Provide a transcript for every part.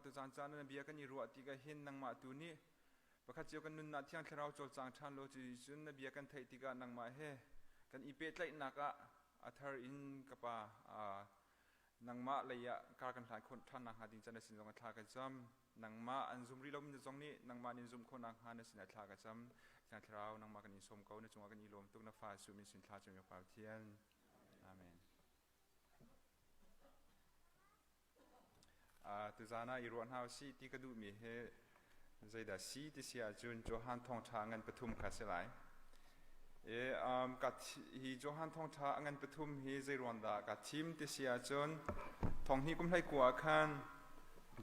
tuzaan caan na bia kan i ruah tikah hin nangmah tu nih pakhat cio kan nunnak Thiang Thlarau cawlcang ṭhan law cuticun na bia kan theih tikah nangmah he kan i pehtlaihnak ah a thar in ka Pa nangmah lei ah kar kan hlan khawh ṭhan nakhnga ding can na sin zong ah thla ka cam. Nangmah an zum rih lomi zong nih nangmah nin zumh khawh nakhnga na sinah thla ka cam. Thiang Thlarau nangmah kan in sawm ko, na cungah kan i lawm tuk, na fa Jesuh min sin thla cam ka Pathian. Amen. Tuzaan ah i ruah hna usih ti ka duhmi hi zeidah si ti si ahcun Johan Thawngṭha ngan pathum kha si lai. E, um, ka hi Johan Thawngṭha a ngan pathum hi zei ruang dah ka thim ti si ahcun thonghnih kum hlei kua ah khan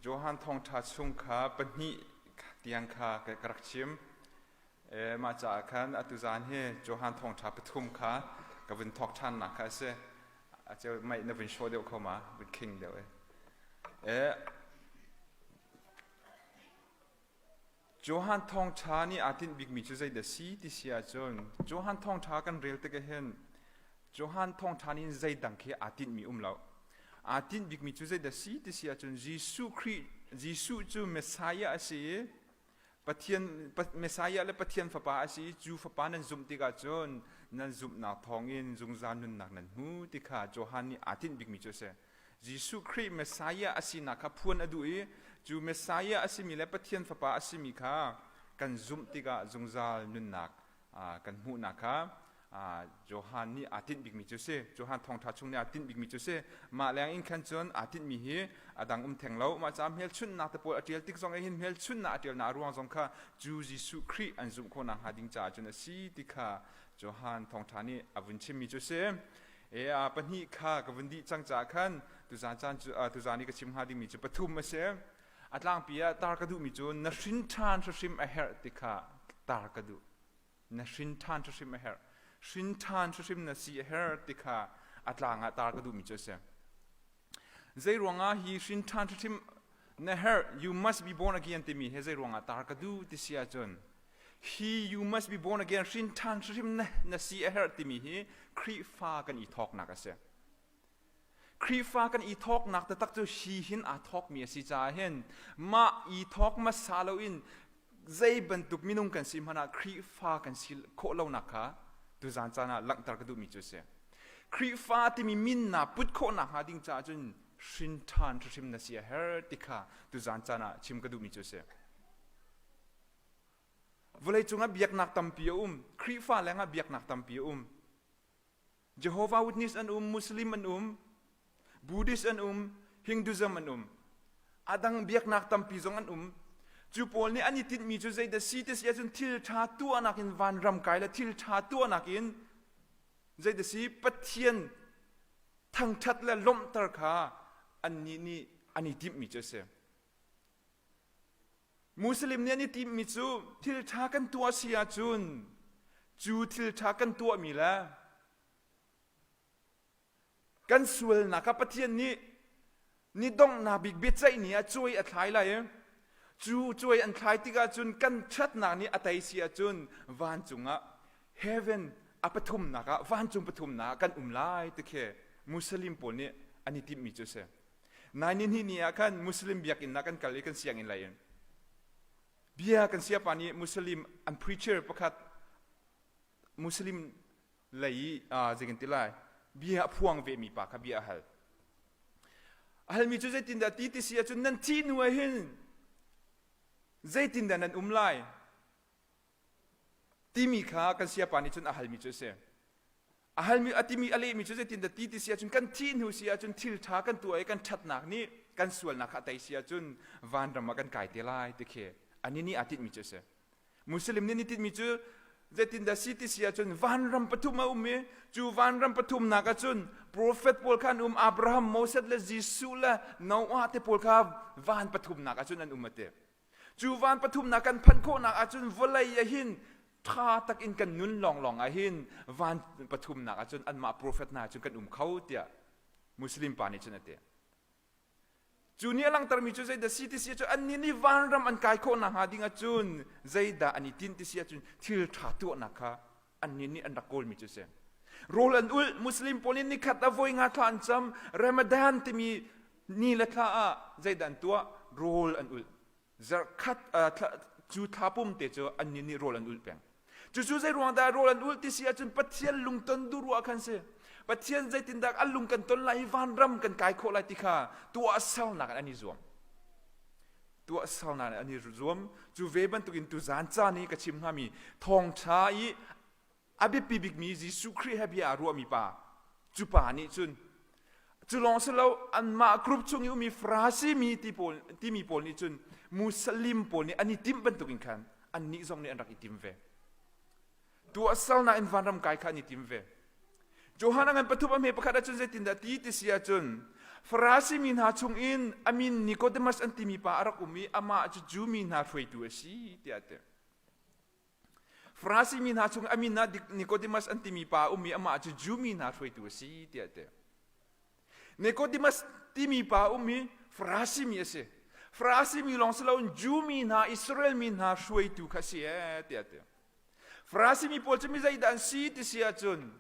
Johan Thawngṭha chung kha pahnih tiang kha ka rak chim. Mah caah khan atu zan hi Johan thawngṭha pathum kha ka vun thawk ṭhannak kha a si. A ceu mei na vun show deuh kho ma? Vun king deuh e. E, Johan thawngṭha nih aa tinh bikmi cu zeidah si ti si ahcun Johan thawngṭha kan rel tik ahhin Johan thawngṭha nih zeidang khi aa tinhmi um lo. Aa tinh bikmi cu zeidah si ti si ahcun Jesuh Khrih Jesuh cu Messiah a si i Pathian Messiah le Pathian Fapa a si i cu Fapa nan zumh tikah cun nan zumhnak thawngin zungzal nunnak nan hmu ti kha Johan nih aa tinh bikmi cu a si. Jesuh Khrih Messiah a sinak kha phuan a duh i cu Messiah a simi le Pathian Fapa a simi kha kan zumh tikah zungzal nunnak kan hmuhnak kha Johan nih aa tinh bikmi cu si. Johan thawngṭha chung nih aa tinh bikmi cu si. Mah leng in khan cun aa tinhmi hi a dang um theng lo. Mah caah hmelchunhnak te pawl a ṭial tik zong hin hmelchunhnak a ṭialnak a ruang zong kha cu Jesuh Khrih an zumh khawh nakhnga ding caah cun a si ti kha Johan thawngṭha nih a vun chimmi cu si. E a pahnih kha ka vun dih cang caah khan tuzan caan cu tuzan i ka chim hnga dingmi cu pathum a si. A tlangpi ah tar ka duhmi cu na hrin ṭhan hrimhrim a herh ti kha tar ka duh. Na hrin ṭhan hrimhrim a herh. Hrin ṭhan hrimhrim na si a herh ti kha a tlang ah tar ka duhmi cu a si. Zei ruangah hi hrin ṭhan hrimhrim na herh, you must be born again timi hi zei ruangah tar ka duh ti si ahcun hi you must be born again hrin ṭhan hrimhrim na, na si a herh timi hi Khrihfa kan i thawknak a si. Khrihfa kan i thawknak taktak cu hi hin aa thawkmi a si caah hin mah i thawk hmasa loin zei bantuk minung kan si hmanh ah Khrihfa kan si khawh lonak kha tuzaan caan ah langhter ka duhmi cu a si. Khrihfa timi min naa put khawh nakhnga ding caah cun hrin ṭhan hrimhrim na si a herh ti kha tuzaan caan ah chim ka duhmi cu a si. Vawleicung ah biaknak tampi a um. Khrihfa lengah biaknak tampi a um. Jehovah Witness an um, Muslim an um, Buddhist an um, Hinduism an um. A dang biaknak tampi zong an um. Cu pawl nih an i tinhmi cu zeidah si ti si ahcun thil ṭha tuahnak in vanram kai le thil ṭha tuahnak in zeidah si Pathian thangṭhat le lawmhter kha annih nih an i timhmi cu a si. Muslim nih an i timhmi cu thil ṭha kan tuah si ahcun cu thil ṭha kan tuahmi le kan sualnak kha Pathian nih ni donghnak bik biaceih ni ah cuai a thlai lai i cu cuai an thlai tikah cun kan ṭhatnak nih a tei si ahcun vancung ah heaven a pathumnak ah vancung pathumnak ah kan um lai ti khi Muslim pawl nih an i timhmi cu a si. Nai ni hnih ni ah khan Muslim biakinn ah kan kal i kan sianginn lei in bia kan siapa nih Muslim an preacher pakhat Muslim lei i zei kan ti lai bia a phuang ve mi pa kha bia a hal. A halmi cu zeitindah ti ti si ahcun nan thih hnu ah hin zeitindah nan um lai timi kha kan siapa nih cun a halmi cu a si. A halmi a timi a lehmi cu zeitindah ti ti si ahcun kan thih hnu si ahcun thil ṭha kan tuah i kan ṭhatnak nih kan sualnak kha a tei si ahcun vanram ah kan kai te lai ti khi ani nih aa tinhmi cu a si. Muslim nih an i tinhmi cu zeitindah si ti si ahcun vanram pathum a um i cu vanram pathumnak ahcun profet pawl kha an um Abraham, Moses le Jesuh le Noah te pawl kha van pathumnak ahcun an um a ti. Cu van pathumnak kan phanh khawhnak ahcun vawlei ah hin ṭha tak in kan nun lawnglawng ah hin van pathumnak ahcun anmah profet hna cun kan um kho tiah Muslim pa nih cun a ti. Cu nih a langhtermi cu zeidah si ti si ahcun annih nih vanram an kai khawh nakhnga ding ahcun zeidah an i tinh ti si ahcun thil ṭha tuahnak kha annih nih an rak kawlmi cu a si. Rawl an ulh, Muslim pawl nih nikhat a voi nga thla an cam, Ramadan timi ni le thla ah zeidah an tuah? rawl an ulh. Zarhkhat cu thla pum te cu annih nih rawl an ulh peng. Cucu zei ruang dah rawl an ulh ti si ahcun Pathian lungton duh ruah khan si. Pathian zeitindah an lung kan ton lai i vanram kan kai khawh lai ti kha tuahsernak in an i zuam. Tuahsernak in an i zuam. Cu ve bantukin tuzaan caan i ka chim hngami thawngṭha i a biapi bikmi Jesuh Khrih he bia aa ruahmi pa cu pa nih cun cu lawng si lo anmah group chung i ummi Farasi mi ti pawl timi pawl nih cun Muslim pawl nih an i timh bantukin khan annih zong nih an rak i tim ve. Tuahsernak in vanram kai kha an i tim ve. Johan a ngan pathum a hme pakhat ahcun zeitindah ti ti si ahcun Farasi mi hna chungin a min Nicodemus an timi pa a rak um i amah cu Jew mi hna hruaitu a si tiah a ti. Farasi mi hna chung a min ah Nicodemus an timi pa a um i amah cu Jew mi hna hruaitu a si tiah a ti. Nicodemus timi pa a um i Farasi mi a si. Farasi mi lawng si loin Jew mi hna, Israel mi hna hruaitu kha a si ee tiah a ti. Farasi mi pawl cu mi zeidah an si ti si ahcun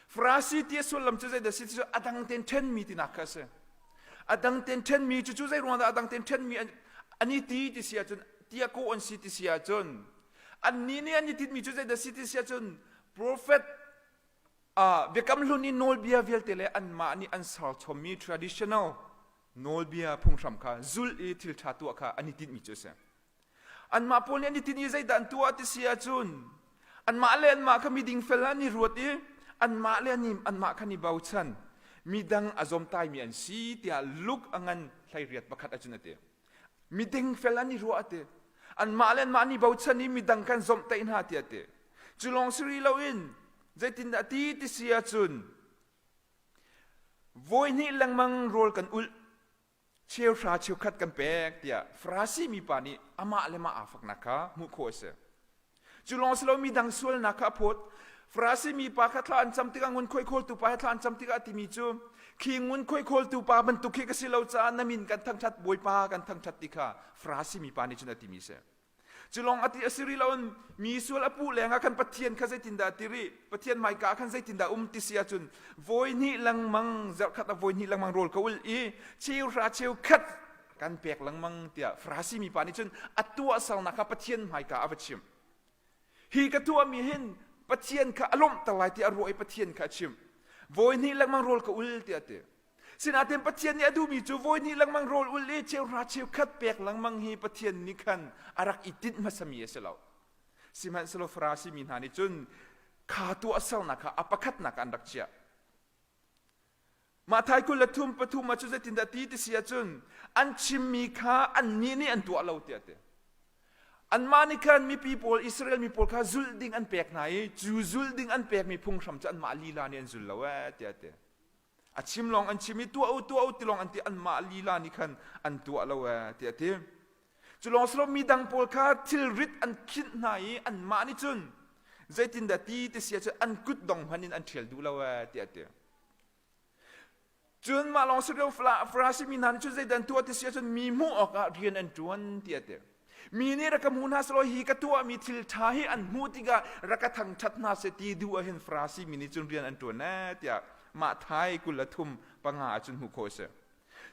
Farasi ti a sullam cu zeidah si ti cu a dang tein ṭhenmi tinak kha a si. A dang tein ṭhenmi cucu zei ruang dah a dang tein ṭhenmi an i ti ti si ahcun tiah kawh an si ti si ahcun annih nih an i tinhmi cu zeidah si ti si ahcun prophet biakam hlun i nawlbia vialte le anmah nih an serchommi traditional nawlbia phunghram kha zulh i thil ṭha tuah kha an i tinhmi cu a si. Anmah pawl nih an i tinh i zeidah an tuah ti si ahcun anmah le anmah kha miding fel an i ruat i anmah le anmah kha an i bochan. Midang a zawmtaimi an si tiah Luke a ngan 18 pakhat ahcun a ti. Miding fel an i ruah a ti. Anmah le anmah an i bochan i midang kan zawmhtaih hna tiah a ti. Cu lawng si rih loin zeitindah a ti ti si ahcun voi hnih lengmang rawl kan ulh cheuhra cheukhat kan pek tiah Farasi mipa nih amah le mah aa faknak kha hmuh khawh a si. Cu lawng si lo midang sualnak kha a phawt. Farasi mipa kha thla an cam tikah ngunkhuai khawltu pa he thla an cam tikah a timi cu khi ngunkhuai khawltu pa bantuk khi ka si lo caah na min kan thangṭhat Bawipa kan thangṭhat ti kha Farasi mipa nih cun a timi si. Cu lawng a ti a si rih lo in mi sual a puh lengah khan Pathian kha zeitindah a ti rih Pathian hmaika ah khan zeitindah um ti si ahcun voi hnih lengmang zarhkhat ah voi hnih lengmang rawl ka ul i cheuhra cheukhat kan pek lengmang tiah Farasi mipa nih cun a tuahsernak kha Pathian hmaika a va chim. Hi ka tuahmi hin Pathian kha a lawmhter lai tiah a ruah i Pathian kha a chim. Voi hnih lengmang rawl ka ul tiah a ti. Sinain Pathian nih a duhmi cu voi hnih lengmang rawl ul i cheuhra cheukhat pek lengmang hi Pathian nih khan a rak i tinh hmasami a si lo. Sihmanhsehlaw Farasi mi hna nih cun kha tuahsernak kha a pakhatnak ah an rak chiah. Mah thai 23 pathum ah cu zeitindah ti ti si ahcun an chimmi kha annih nih an tuah lo tiah a ti. Anmah nih khan mipi pawl Israel mi pawl kha zulh ding an pek hna i cu zulh ding an pekmi phunghram cu anmah lila nih an zul lo ee tiah a ti. A chim lawng an chim i tuah u tuah u ti lawng an ti anmah lila nih khan an tuah lo ee tiah a ti. Cu lawng si lo midang pawl kha thilrit an khinh hna i anmah nih cun zeitindah ti ti si ahcun an kut dong hmanh in an ṭhial duh lo ee tiah a ti. Cun mah lawng si lo Farasi mi hna nih cun zeidah an tuah ti si ahcun mi hmuh awkah rian an ṭuan tiah a ti. Mi nih rak ka hmu hna selaw hi ka tuahmi thil ṭha hi an hmuh tikah rak ka thangṭhat hna seh ti duh ahhin Farasi mi nih cun rian an ṭuan ee tiah mah thai 23 panga ahcun hmuh khawh a si.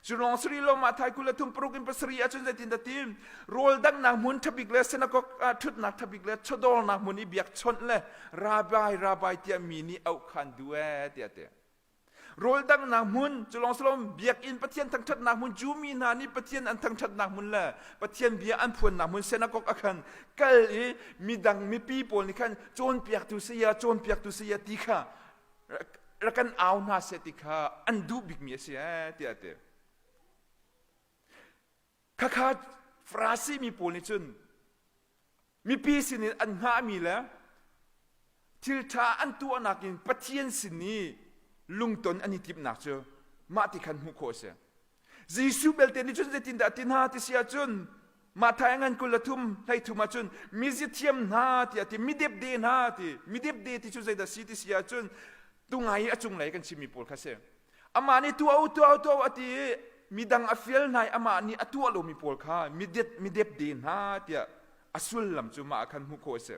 Cu lawng si rih lo mah thai 23 paruk in pasarih ahcun zeitindah ti rawl danghnak hmun ṭhabik le sinagog ah ṭhutnak ṭhabik le chawdawrnak hmun i biakchawnh le rabbi rabbi tiah mi nih auh kha an duh ee tiah a ti. Rawl danghnak hmun cu lawng si lo biakinn Pathian thangṭhatnak hmun Jew mi hna nih Pathian an thangṭhatnak hmun le Pathian bia an phuannak hmun synagogue ah khan kal i midang mipi pawl nih khan cawnpiaktu saya cawnpiaktu saya ti kha rak kan au hna seh ti kha an duh bikmi a si ee tiah a ti. Khakha Farasi mi pawl nih cun mipi sinin an hngahmi le thil ṭha an tuahnak in Pathian sin i lungton an i timhnak cu mah ti khan hmuh khawh a si. Jesuh belte nih cun zeitindah a ti hna ti si ahcun Matthai ngan 23 33 ahcun mizithiam hna tiah ti midepde hna ti midepde ti cu zeidah si ti si ahcun tungai i a cunglei kan chimmi pawl kha si. Amah nih tuah u tuah u tuah u a ti i midang a fial hna i amah nih a tuah lomi pawl kha midepde hna tiah a sullam cu mah ah khan hmuh khawh a si.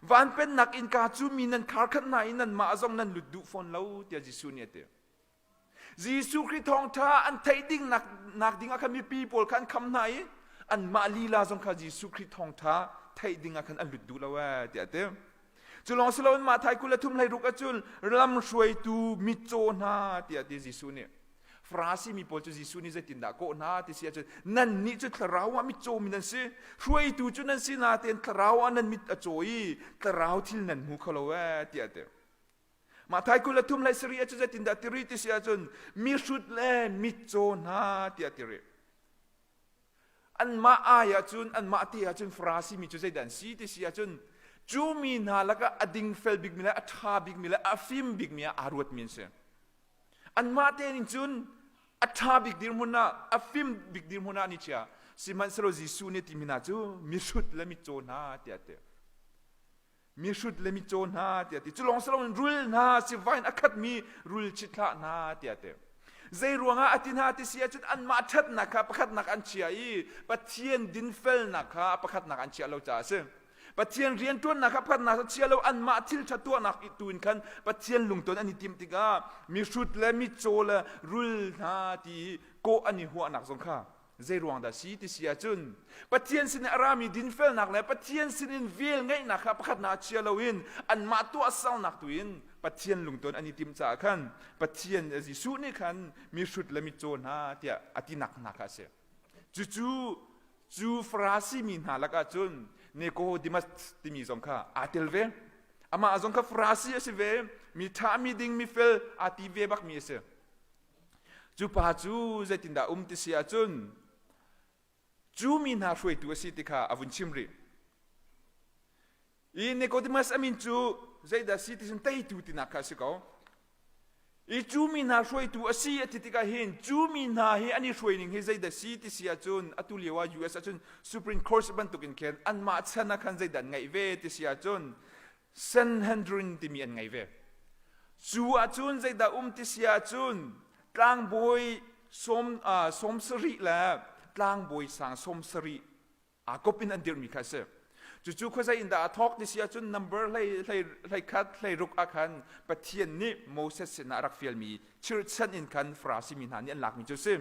Van pennak innka cu mi nan khar khat hna i nanmah zong nan lut duh fawn lo tiah Jesuh nih a ti. Jesuh Khrih thawngṭha an theih ding nak, nak ding ah khan mipi pawl kha an kham hna i anmah lila zong kha Jesuh Khrih thawngṭha theih ding ah khan an lut duh lo ee tiah a ti. Cu lawng si loin Matthai 23 hlei ahcun lam hruaitu mitcaw hna tiah ti Jesuh nih. Farasi mi pawl cu Jesuh nih zeitindah kawh hna ti si ahcun nannih cu thlarau ah mitcaw mi nan si. Hruaitu cu nan si natein thlarau ah nan mit a caw i thlarau thil nan hmu kho lo ee tiah a ti. Matthai 23 hlei sarih ahcun zeitindah ti rih ti si ahcun mihrut le mitcaw hna tiah ti rih. Anmah ai ahcun anmah te ahcun Farasi mi cu zeidah an si ti si ahcun cu mi hna lakah a dingfel bikmi le a ṭha bikmi le a fim bikmi ah aa ruatmi an si. Anmah te ning cun a ṭha bik dirhmun ah a fim bik dirhmun ah an i chia. Sihmanhsehlaw Jesuh nih timi hna cu mihrut le mitcaw hna tiah a ti. Mihrut le mitcaw hna tiah ti. Cu lawng si loin rul hna sivai in a khatmi rul chithlah hna tiah ti. Zei ruangah a ti hna ti si ahcun anmah ṭhatnak kha pakhatnak an chia i Pathian dinfelnak kha pakhatnak an chiah lo caah a si. Pathian rianṭuannak kha pakhatnak a chia lo anmah thil ṭha tuahnak tu in khan Pathian lungton an i timh tikah mihrut le mitcaw le rul hna ti kawh an i huahnak zong kha zei ruang dah si ti si ahcun Pathian sin a rami dinfelnak le Pathian sinin vel ngeihnak kha pakhatnak chia loin anmah tuahsernak tu in Pathian lungton an i timh caah khan Pathian Jesuh nih khan mihrut le mitcaw hna tiah a tinak hna kha a si. Cucu cu Farasi mi hna lakah cun Nicodemus timi zong kha aa tel ve. Amah zong kha Farasi a si ve, mi ṭha mi ding mi fel aa ti ve bakmi a si. Cu pa cu zeitindah um ti si ahcun cu mi hna hruaitu a si ti kha a vun chim rih. I Nicodemus a min cu zeidah si ti cun teitu tinak kha a si ko. I cu mi hna hruaitu a si a ti tikah hin cu mi hna hi an i hruaining hi zeidah si ti si ahcun atu lio ah US ahcun Supreme Court bantukin khin anmah chan ah khan zeidah an ngeih ve ti si ahcun Sanhedrin timi an ngei ve. Cu ahcun zeidah um ti si ahcun tlangbawi sawm, sawm sarih le tlangbawi sang sawm sarih aa kop in an dirhmi kha a si. Cucu khuazei in dah a thawk ti si ahcun number hlei, hlei, hlei khat hlei ruk ah khan Pathian nih Moses sinah a rak fialmi chirhchan in khan Farasi mi hna nih an lakmi cu a si.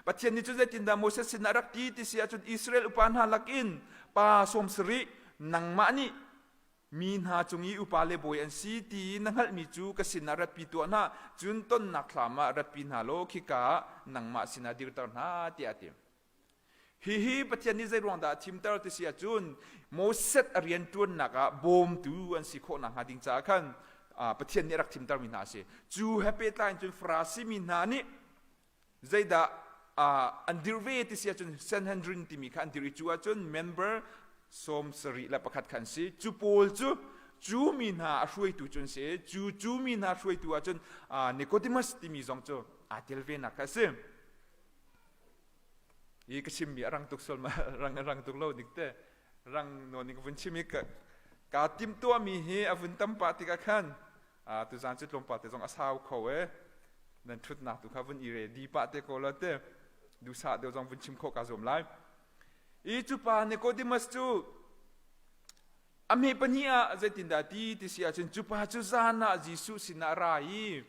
Pathian nih cun zeitindah Moses sinah a rak ti ti si ahcun Israel upa hna lakin pa sawm sarih nangmah nih Mi hna cung i upa le bawi an si ti na hngalhmi cu ka sinah ratpi tuah hna, cun tonnak thlam ah ratpi hna law khika ah nangmah sinah dirter hna, tiah a ti. Hihi Pathian nih zeiruang dah a thimter ti si ahcun Moses a rianṭuannak ah bawmtu an si khawh nakhnga ding caah khan Pathian nih a rak thimtermi hna a si. Cu he pehtlai in cun Farasi mi hna nih zeidah an dirh ve ti si ahcun Sanhedrin timi kha an dirh i cu ahcun member 71 kha an si. Cu pawl cu cu mi hna a hruaitu cu an si. Cu cu mi hna hruaitu ahcun Nicodemus timi zong cu aa tel ve nak kha a si. I ka chimmi a rang tuk sual ma rang a rang tuk lo dik te rang nawn in ka vun chim i ka ka timhtuahmi hi a vun tam pah tikah khan tuzaan cu tlawmpal te zong a sau kho e nan ṭhutnak tu kha vun i ready pah te ko la te duhsah deuh zong vun chim khawh ka zuam lai i cu pa Nicodemus cu a hme pahnih ah zeitindah ti ti si ahcun cu pa cu zan ah Jesuh sinah a ra i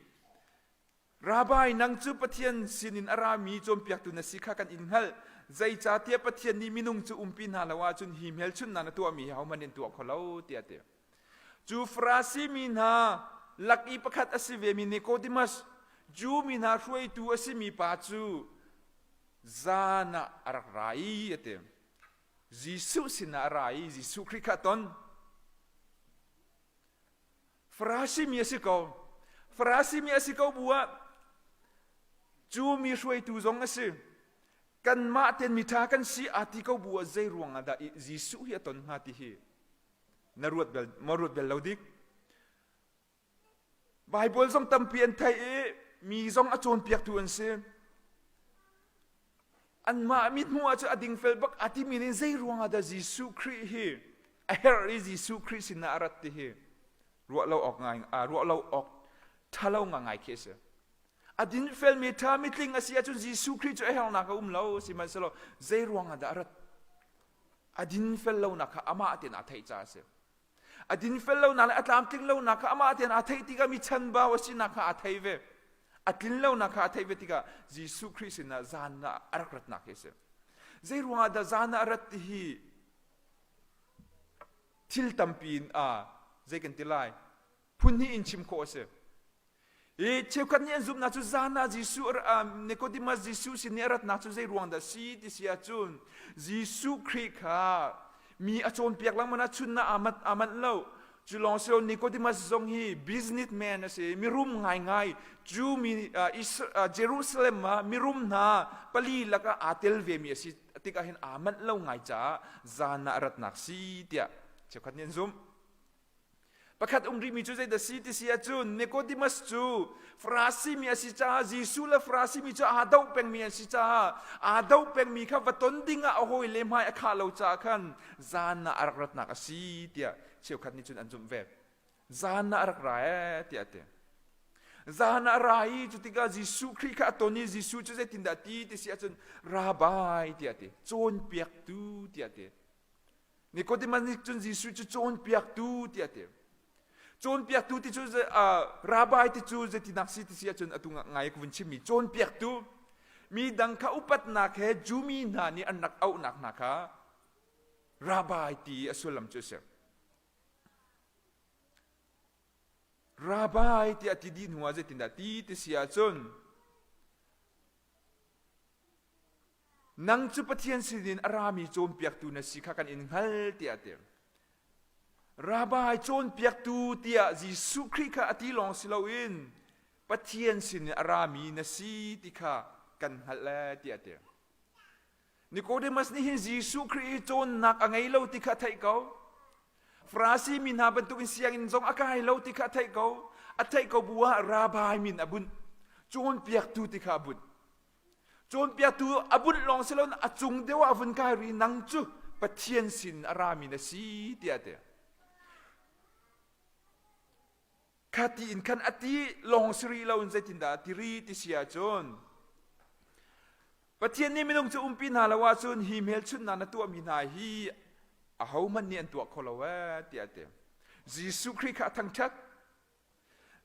Rabbi nang cu Pathian sinin a rami cawnpiaktu na si kha kan in hngalh zeicahtiah Pathian nih minung cu umpi hna lo ahcun hi hmelchunhnak na tuahmi hi ahohmanh nih an tuah kho lo tiah a ti Cu Farasi mi hna lak i pakhat a si vemi Nicodemus, Jew mi hna hruaitu a simi pa cu zan ah a rak ra i a ti. Jesuh sinah a ra i Jesuh Khrih kha a ton. Farasi mi a si ko. Farasi mi a si ko bu ah cu mi hruaitu zong a si. Kanmah ten mi ṭha kan si aa ti ko bu ah zei ruang ah dah Jesuh hi a ton hnga ti hi na ruat bel ma ruat bel lo dik Bible zong tampi an theih i mi zong a cawnpiaktu an si anmah mithmuh ah cu a dingfel bak a timi nih zei ruangah dah Jesuh Khrih hi a herh i Jesuh Khrih sinah a rat ti hi ruah lo awk ngai ruah lo awk ṭhalo ngai khi a si a dinfel mi ṭha mitling a si ahcun Jesuh Khrih cu a herhnak a um lo sihmanhsehlaw zei ruangah dah a rat A dinfel lonak kha amah tein aa theih caah a si. A dinfel lonak le a tlamtling lonak kha amah tein aa theih tikah mi chanbau a sinak kha aa thei ve. A tlin lonak kha a theih ve tikah Jesuh Khrih sinah zan ah a rak ratnak hi a si. Zei ruangah dah zan ah a rat ti hi thil tampi in a zei kan ti lai phun hnih in chim khawh a si. I cheukhat nih an zumhnak cu zan ah Jesuh Nicodemus Jesuh sin i a ratnak cu zei ruang dah si ti si ahcun Jesuh Khrih kha mi a cawnpiak lengmang ah chun ah aa manh lo. Cu lawng si lo Nicodemus zong hi businessman a si, mirum ngaingai. Cu mi Jerusalem ah mirum hna pali lakah aa tel vemi a si tikah hin aa manh lo ngai caah zan ah a ratnak si tiah cheukhat nih an zumh. Pakhat um rihmi cu zeidah si ti si ahcun Nicodemus cu Farasi mi a si caah Jesuh le Farasi mi cu aa doh pengmi an si caah aa doh pengmi kha va ton ding ah a hawile hmai a khah lo caah khan zan ah a rak ratnak a si tiah cheukhat nih cun an zumh ve. Zan ah a rak ra ee tiah a ti. Zan ah a ra i cu tikah Jesuh Khrih kha a ton i Jesuh cu zeitindah ti ti si ahcun Rabbi tiah a ti. Cawnpiaktu tiah a ti. Nicodemus nih cun Jesuh cu cawnpiaktu tiah a ti. Cawnpiaktu ti cu rabbi ti cu zeitinak si ti si ahcun atu ngai ka vun chimmi cawnpiaktu mi dang kha upatnak he Jumi hna nih an rak auhnak hna kha rabbi ti a sullam cu a si. Rabbi tiah ti dih hnuah zeitindah ti ti si ahcun Nang cu Pathian sinin a rami cawnpiaktu na si kha kan in hngal tiah a ti. Rabbi cawnpiaktu tiah Jesuh Khrih kha a ti lawng si loin Pathian sinin a rami na si ti kha kan hngalh ee tiah a ti. Nicodemus nih hin Jesuh Khrih hi cawnnak a ngei lo ti kha a theih ko. Farasi mi hna bantukin sianginn zong a kai lo ti kha a theih ko. A theih ko bu ah rabbi min a bunh. Cawnpiaktu ti kha a bunh. Cawnpiaktu a bunh lawng si loin a cung deuh ah a vun kai rih nang cu Pathian sin a rami na si tiah a ti. Kha ti in khan a ti lawng si rih loin zeitindah a ti rih ti si ahcun Pathian nih minung cu umpi hna lo ahcun hi hmelchunhnak na tuahmi hna hi ahohmanh nih an tuah kho lo ee tiah a ti. Jesuh Khrih kha a thangṭhat.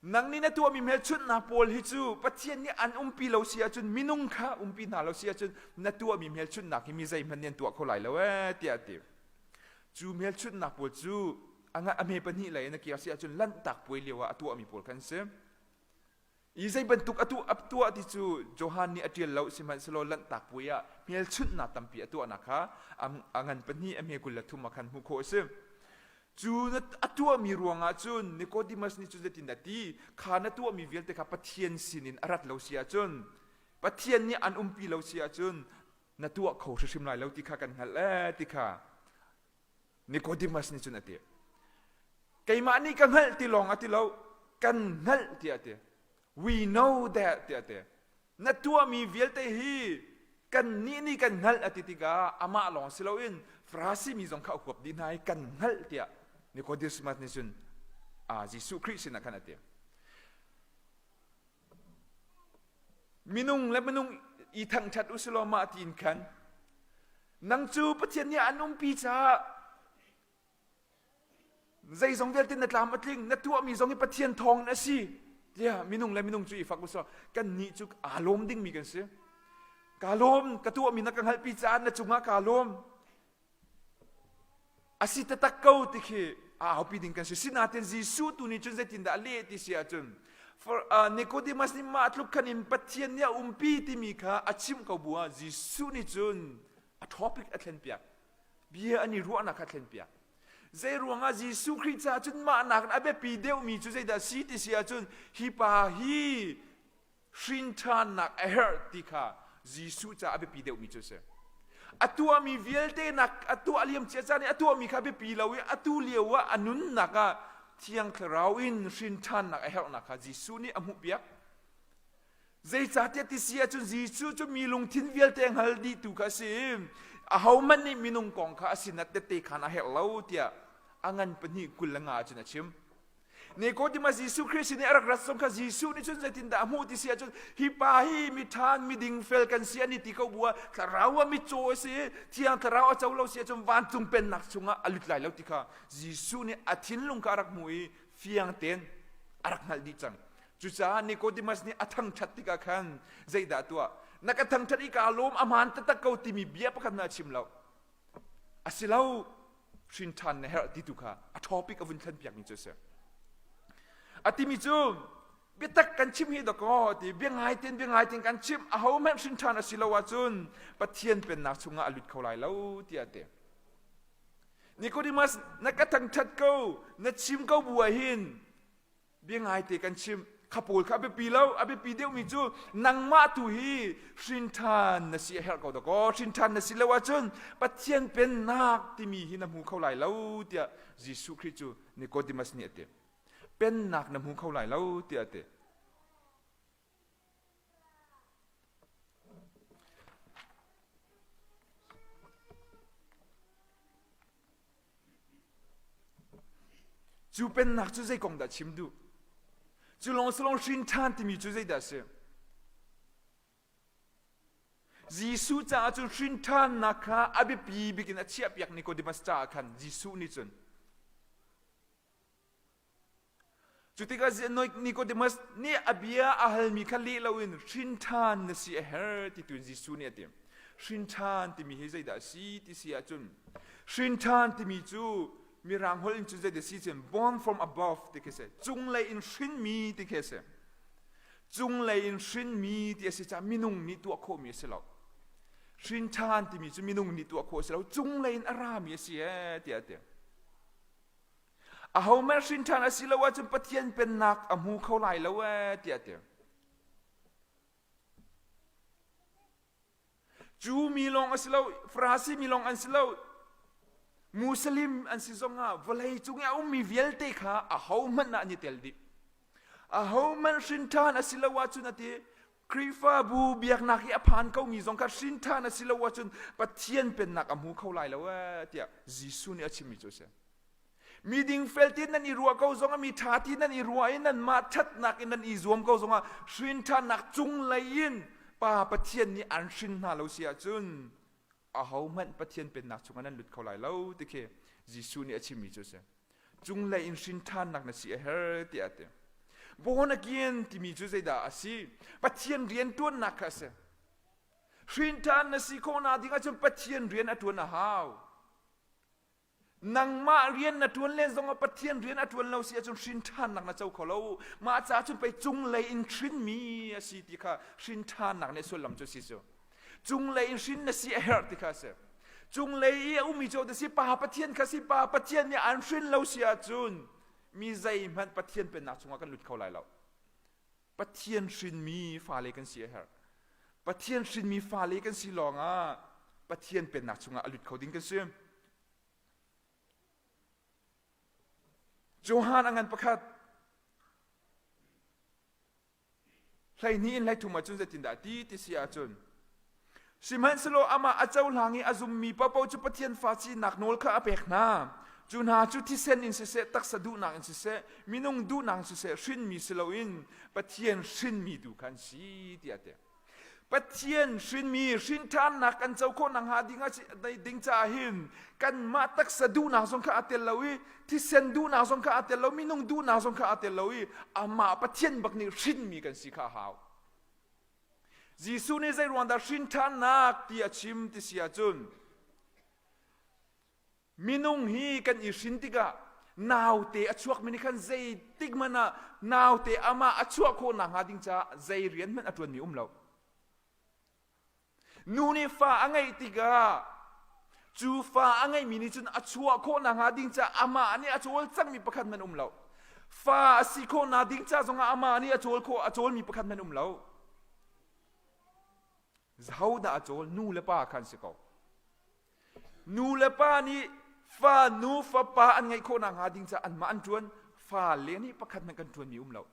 Nang nih na tuahmi hmelchunhnak pawl hi cu Pathian nih an umpi lo si ahcun minung kha umpi hna lo si ahcun na tuahmi hmelchunhnak hi mi zeihmanh nih an tuah kho lai lo ee tiah a ti. Cu hmelchunhnak pawl cu a hme pahnih lei in a kir si ahcun lanhtak puai lio ah a tuahmi pawl khan si. I zei bantuk a tuah a tuah ti cu Johan nih a ṭial lo sihmanhsehlaw lanhtak puai ah hmelchunhnak tampi a tuahnak kha a ngan pahnih a hme 23 ah khan hmuh khawh a si. Cu na a tuahmi ruangah cun Nicodemus nih cun zeitin dah ti kha na tuahmi vialte kha Pathian sinin a rat lo si ahcun Pathian nih an umpi lo si ahcun na tuah kho hrimhrim lai lo ti kha kan hngalh ee ti kha Nicodemus nih cun a ti. Keimah nih ka hngalh ti lawng a ti lo kan hngalh tiah a ti. We know that tiah a ti. Na tuahmi vialte hi kannih nih kan hngalh a ti tikah amah lawng si loin Farasi mi zong kha a huap dih hna i kan hngalh tiah Nicodemus nih cun Jesuh Khrih sinah khan a ti. Minung le minung i thangṭhat u silaw mah tiin khan nang cu Pathian nih an umpi caah Zeizong vialte na tlam a tling, na tuahmi zong hi Pathian thawng in a si. Tiah minung le minung cu i fak usawh. Kannih cu aa lawm dingmi kan si. Kaa lawm, ka tuahmi na ka hngalhpi caah na cungah kaa lawm. A si taktak ko ti khi a aupi ding kan si. Sinain Jesuh tu nih cun zeitindah a leh ti si ahcun Nicodemus nih mah tluk khan in Pathian nih a umpi timi kha a chimh ko bu ah Jesuh nih cun a topic a thlenpiak. Bia an i ruahnak kha thlenpiak. Zei ruangah Jesuh Khrih caah cun mah nakin a biapi deuhmi cu zeidah si ti si ahcun hi pa hi hrin ṭhannak a herh ti kha Jesuh caah a biapi deuhmi cu a si. A tuahmi vialte nak a tuah liam cia caan i a tuahmi kha biapi lo i atu lio ah a nunnak ah Thiang Thlarau in hrin ṭhannak a herhnak kha Jesuh nih a hmuhpiak. Zeicahtiah ti si ahcun Jesuh cu mi lungthin vialte hngal dihtu kha a si i ahohmanh nih minung kong kha a sinah tette khan a herh lo tiah a ngan pahnih 25 ahcun a chim. Nicodemus Jesuh Khrih sin i a rak rat zong kha Jesuh nih cun zeitindah a hmuh ti si ahcun hi pa hi mi ṭhan miding fel kan si an i ti ko bu ah thlarau ah mitcaw a si i thiang thlarau a co lo si ahcun vancung pennak chungah a lut lai lo ti kha Jesuh nih a thinlung kha a rak hmuh i fiang tein a rak hngalh dih cang. Cucaah Nicodemus nih a thangṭhat tikah khan zeidah a tuah? Na ka thangṭhat i kaa lawm a hmaan taktak ko timi bia pakhat hmanh a chim lo. A si lo, hrin ṭhan na herh ti tu kha a topic a vun thlenpiakmi cu a si. A timi cu biatak kan chim hi dakaw ti bia ngai tein bia ngai tein kan chim ahohmanh hrin ṭhan a si lo ahcun Pathian pennak chungah a lut kho lai lo tiah a ti. Nicodemus na ka thangṭhat ko na chim ko bu ah hin bia ngaite kan chim kha pawl kha a biapi lo a biapi deuhmi cu nangmah tu hi hrin ṭhan na si a herh ko dakaw hrin ṭhan na si lo ahcun Pathian pennak timi hi na hmu kho lai lo tiah Jesuh Khrih cu Nicodemus nih a ti pennak na hmu kho lai lo tiah a ti Cu pennak cu zei kong dah chim duh? Cu lawng si lawng hrin ṭhan timi cu zeidah a si? Jesuh caah cun hrin ṭhannak kha a biapi bik in a chiahpiak Nicodemus caah khan Jesuh nih cun Cu tikah Nicodemus nih a bia a halmi kha leh loin hrin ṭhan na si a herh ti tu in Jesuh nih a ti. Hrin ṭhan timi hi zeidah a si ti si ahcun hrin ṭhan timi cu Mirang holh in cun zeidah si cun born from above ti khi a si. Cunglei in hrinmi ti khi a si. Cunglei in hrinmi ti a si caah minung nih tuah khawhmi a si lo. Hrin ṭhan timi cu minung nih tuah khawh a si lo. Cunglei in a rami a si ee tiah a ti. Ahohmanh hrin ṭhan a si lo ahcun Pathian pennak a hmu kho lai lo ee tiah a ti. Cu mi lawng a si lo, Farasi mi lawng an si lo, Muslim an si zongah vawlei cung i a ummi vialte kha ahohmanh ah an i tel dih. Ahohmanh hrin ṭhan a si lo ahcun a ti, Khrihfabu biaknak i a phan komi zong kha hrin ṭhan a si lo ahcun Pathian pennak a hmu kho lai lo ee tiah Jesuh nih a chimmi cu a si. Mi dingfel ti nan i ruah ko zongah mi ṭha ti nan i ruah i nanmah ṭhatnak in nan i zuam ko zongah hrin ṭhannak cunglei in Pa Pathian nih an hrin hna lo si ahcun ahohmanh Pathian pennak chungah nan lut kho lai lo ti khi Jesuh nih a chimmi cu a si. Cunglei in hrin ṭhannak na si a herh tiah a ti. Born again timi cu zeidah a si? Pathian rian ṭuannak kha a si. Hrin ṭhan na si khawhnak ding ahcun Pathian rian a ṭuan a hau. Nangmah rian na ṭuan len zongah Pathian rian a ṭuan lo si ahcun hrin ṭhannak na co kho lo. Mah caah cun pei cunglei in hrinmi a si ti kha hrin ṭhannak nih sullam cu si cu. Cunglei in hrin na si a herh ti kha a si. Cunglei i a ummi cu si Pa Pathian kha si Pa Pathian nih an hrin lo si ahcun mi zeihmanh Pathian pennak chungah kan lut kho lai lo. Pathian hrinmi fale kan si a herh. Pathian hrinmi fale kan si lawngah Pathian pennak chungah a lut kho ding kan si. Johan a ngan pakhat 12 in 13 ahcun zeitindah a ti ti si ahcun Sihmanhsehlaw amah a cohlang i a zummi paohpaoh cu Pathian fa sinak nawl kha a pek hna. Cu hna cu thisen in siseh, taksa duhnak in siseh, minung duhnak in siseh, hrinmi si loin Pathian hrinmi tu kha an si tiah a ti. Pathian hrinmi hrinṭhannak kan co khawh nakhnga ding, ding caah hin kanmah taksa duhnak zong kha aa tel lo i thisen duhnak zong kha aa tel lo minung duhnak zong kha aa tel lo i amah Pathian bak nih hrinmi kan si kha a hau. Jesuh nih zei ruang dah hrinṭhannak ti a chim ti si ahcun minung hi kan i hrin tikah naute a chuakmi nih khan zeitik hmanh ah naute amah a chuah khawh nakhnga ding caah zei rian hmanh a ṭuanmi um lo. Nu nih fa a ngeih tikah cu fa a ngeihmi nih cun a chuah khawh nakhnga ding caah amah nih a cawlcanghmi pakhat hmanh um lo. Fa a si khawh nak ding ca zongah amah nih a cawl khawh a cawlmi pakhat hmanh um lo. Hodah a cawl? Nu le pa khan si ko. Nu le pa nih fa nu fapa an ngeih khawh nakhnga ding caah anmah an ṭuan fale nih pakhat hmanh kan ṭuanmi um lo.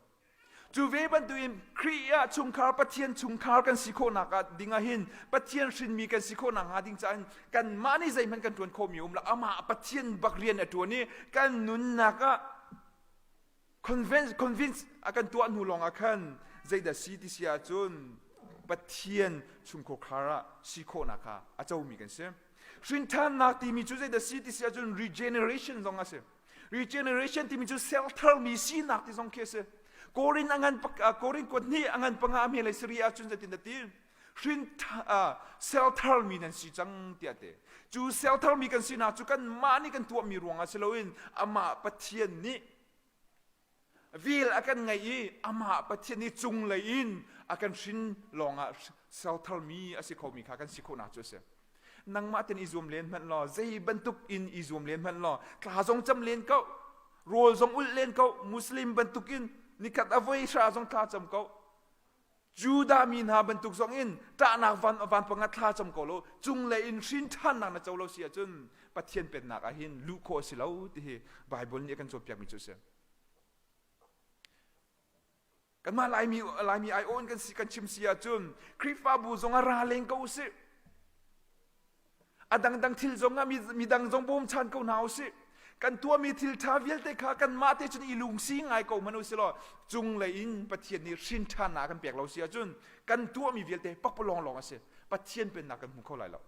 Cu ve bantukin Khrih ah chungkhar Pathian chungkhar kan si khawh nak ah ding ah hin Pathian hrinmi kan si khawh nakhnga ding caah hin kanmah nih zeihmanh kan ṭuan khawhmi um lo amah Pathian bak rian a ṭuan i kan nunnak ah convince, convince a kan tuah hnu lawng ah khan zeidah si ti si ahcun Pathian chungkhar ah si khawhnak kha a comi kan si. Hrinṭhannak timi cu zeidah si ti si ahcun regeneration zong a si. Regeneration timi cu ser tharmi sinak ti zong khi a si. Korin a ngan Korin kuat hnih a ngan panga a hme le sari ahcun zeitin dah ti? Hrin sel tharmi nan si cang tiah ti. Cu sel tharmi kan sinak cu kanmah nih kan tuahmi ruangah si loin amah Pathian nih vel a kan ngeih i amah Pathian nih cunglei in a kan hrin lawngah sel tharmi a si khomi kha kan si khawhnak cu a si. Nangmah ten i zuam len hmanh law zei bantuk in i zuam len hmanh law thla zong cam len ko rawl zong ulh len ko Muslim bantuk in nikhat a voi hra zong thla cam ko Judah mi hna bantuk zong in ṭahnak van van panga thla cam ko lo cunglei in hrin ṭhannak na co lo si ahcun Pathian pennak ah hin luh khawh a si lo ti hi Bible nih a kan cawnpiakmi cu a si. Kanmah Laimi Laimi aiawh in kan si kan chim si ahcun Khrihfabu zong ah ra leng ko usih. A dangdang thil zong ah midang zong bawmchan ko hna usih. Kan tuahmi thil ṭha vialte kha kanmah te cun i lungsi ngai ko hmanh usih law cunglei in Pathian nih hrin ṭhannak kan pek lo si ahcun kan tuahmi vialte pakpalawng lawng a si. Pathian pennak kan hmu kho lai lo.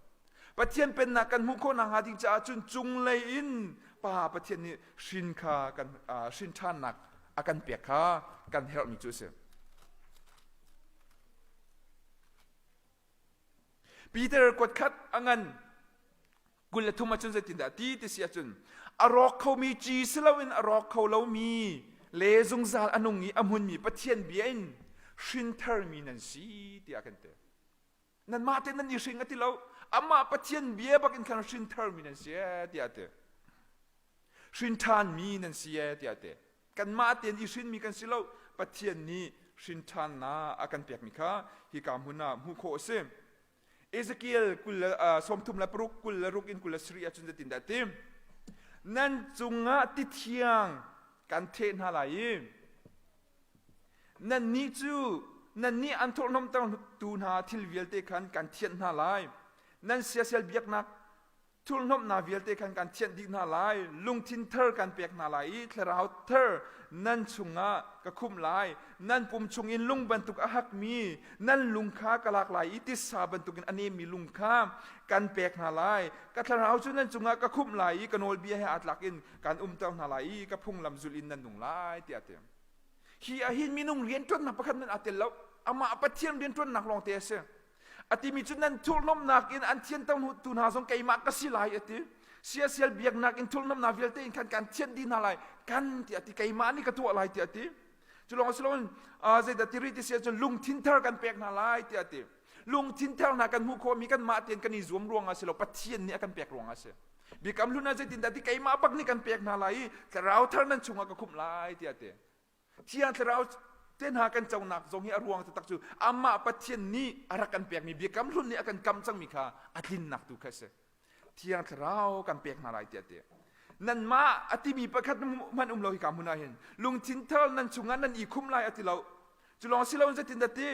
Pathian pennak kan hmuh khawh nakhnga ding caah cun cunglei in Pa Pathian nih hrin kha kan hrin ṭhannak a kan pek kha kan herhmi cu a si. Peter kuatkhat a ngan 23 ahcun zeitindah ti ti si ahcun a rawk khomi ci si loin a rawk kho lomi le zungzal a nung i a hmunmi Pathian bia in hrin tharmi nan si tiah kan ti. Nanmah te nan i hring a ti lo. Amah Pathian bia bak in khan hrin tharmi nan si ee tiah a ti. Hrin ṭhanmi nan si ee tiah a ti. Kanmah tein i hrinmi kan si lo. Pathian nih hrin ṭhannak a kan pekmi kha hika hmun ah hmuh khawh a si. Ezekiel 36 26 in 27 ahcun zeitindah a ti? Nan cungah ti thiang kan theh hna lai i Nannih cu nannih an thurhhnawmhtertu hna thil vialte khan kan thianh hna lai. Nan siasal biaknak thurhhnawmhnak vialte khan kan thianh dih hna lai. Lungthin thar kan pek hna lai i thlarau thar nan chungah ka khumh lai. Nan pum chungin lung bantuk a hakmi nan lung kha ka lak lai i titsa bantukin a nemmi lung kha kan pek hna lai. Ka thlarau cu nan cungah ka khumh lai i ka nawlbia he aa tlak in kan umter hna lai i ka phunglam zulh in nan nung lai tiah a ti. Hi ah hin minung rianṭuannak pakhat hmanh aa tel lo. Amah Pathian rianṭuannak lawngte a si. A timi cu nan thurhnawmnak in an thianter tu hna zong keimah ka si lai a ti. Siasial biaknak in thurhnawmnak vialte in khan kan thianh dih hna lai. Kan tiah a ti. Keimah nih ka tuah lai tiah a ti. Cu lawng si loin zeidah ti rih ti si ahcun lungthin thar kan pek hna lai tiah a ti. Lungthin thar hna kan hmuh khawhmi kanmah tein kan i zuam ruangah si lo Pathian nih a kan pek ruangah a si. Biakam hlun ah zeitindah ti keimah bak nih kan pek hna lai i thlarau thar nan chungah ka khumh lai tiah a ti. Thiang Thlarau te hna kan conak zong hi a ruang taktak cu amah Pathian nih a rak kan pekmi biakam hlun nih a kan kam cangmi kha a tlinnak tu kha a si. Thiang Thlarau kan pek hna lai tiah a ti. Nanmah a timi pakhat hmanh um lo hika hmun ah hin lungthin thar nan chungah nan i khum lai a ti lo. Cu lawng si loin zeitindah ti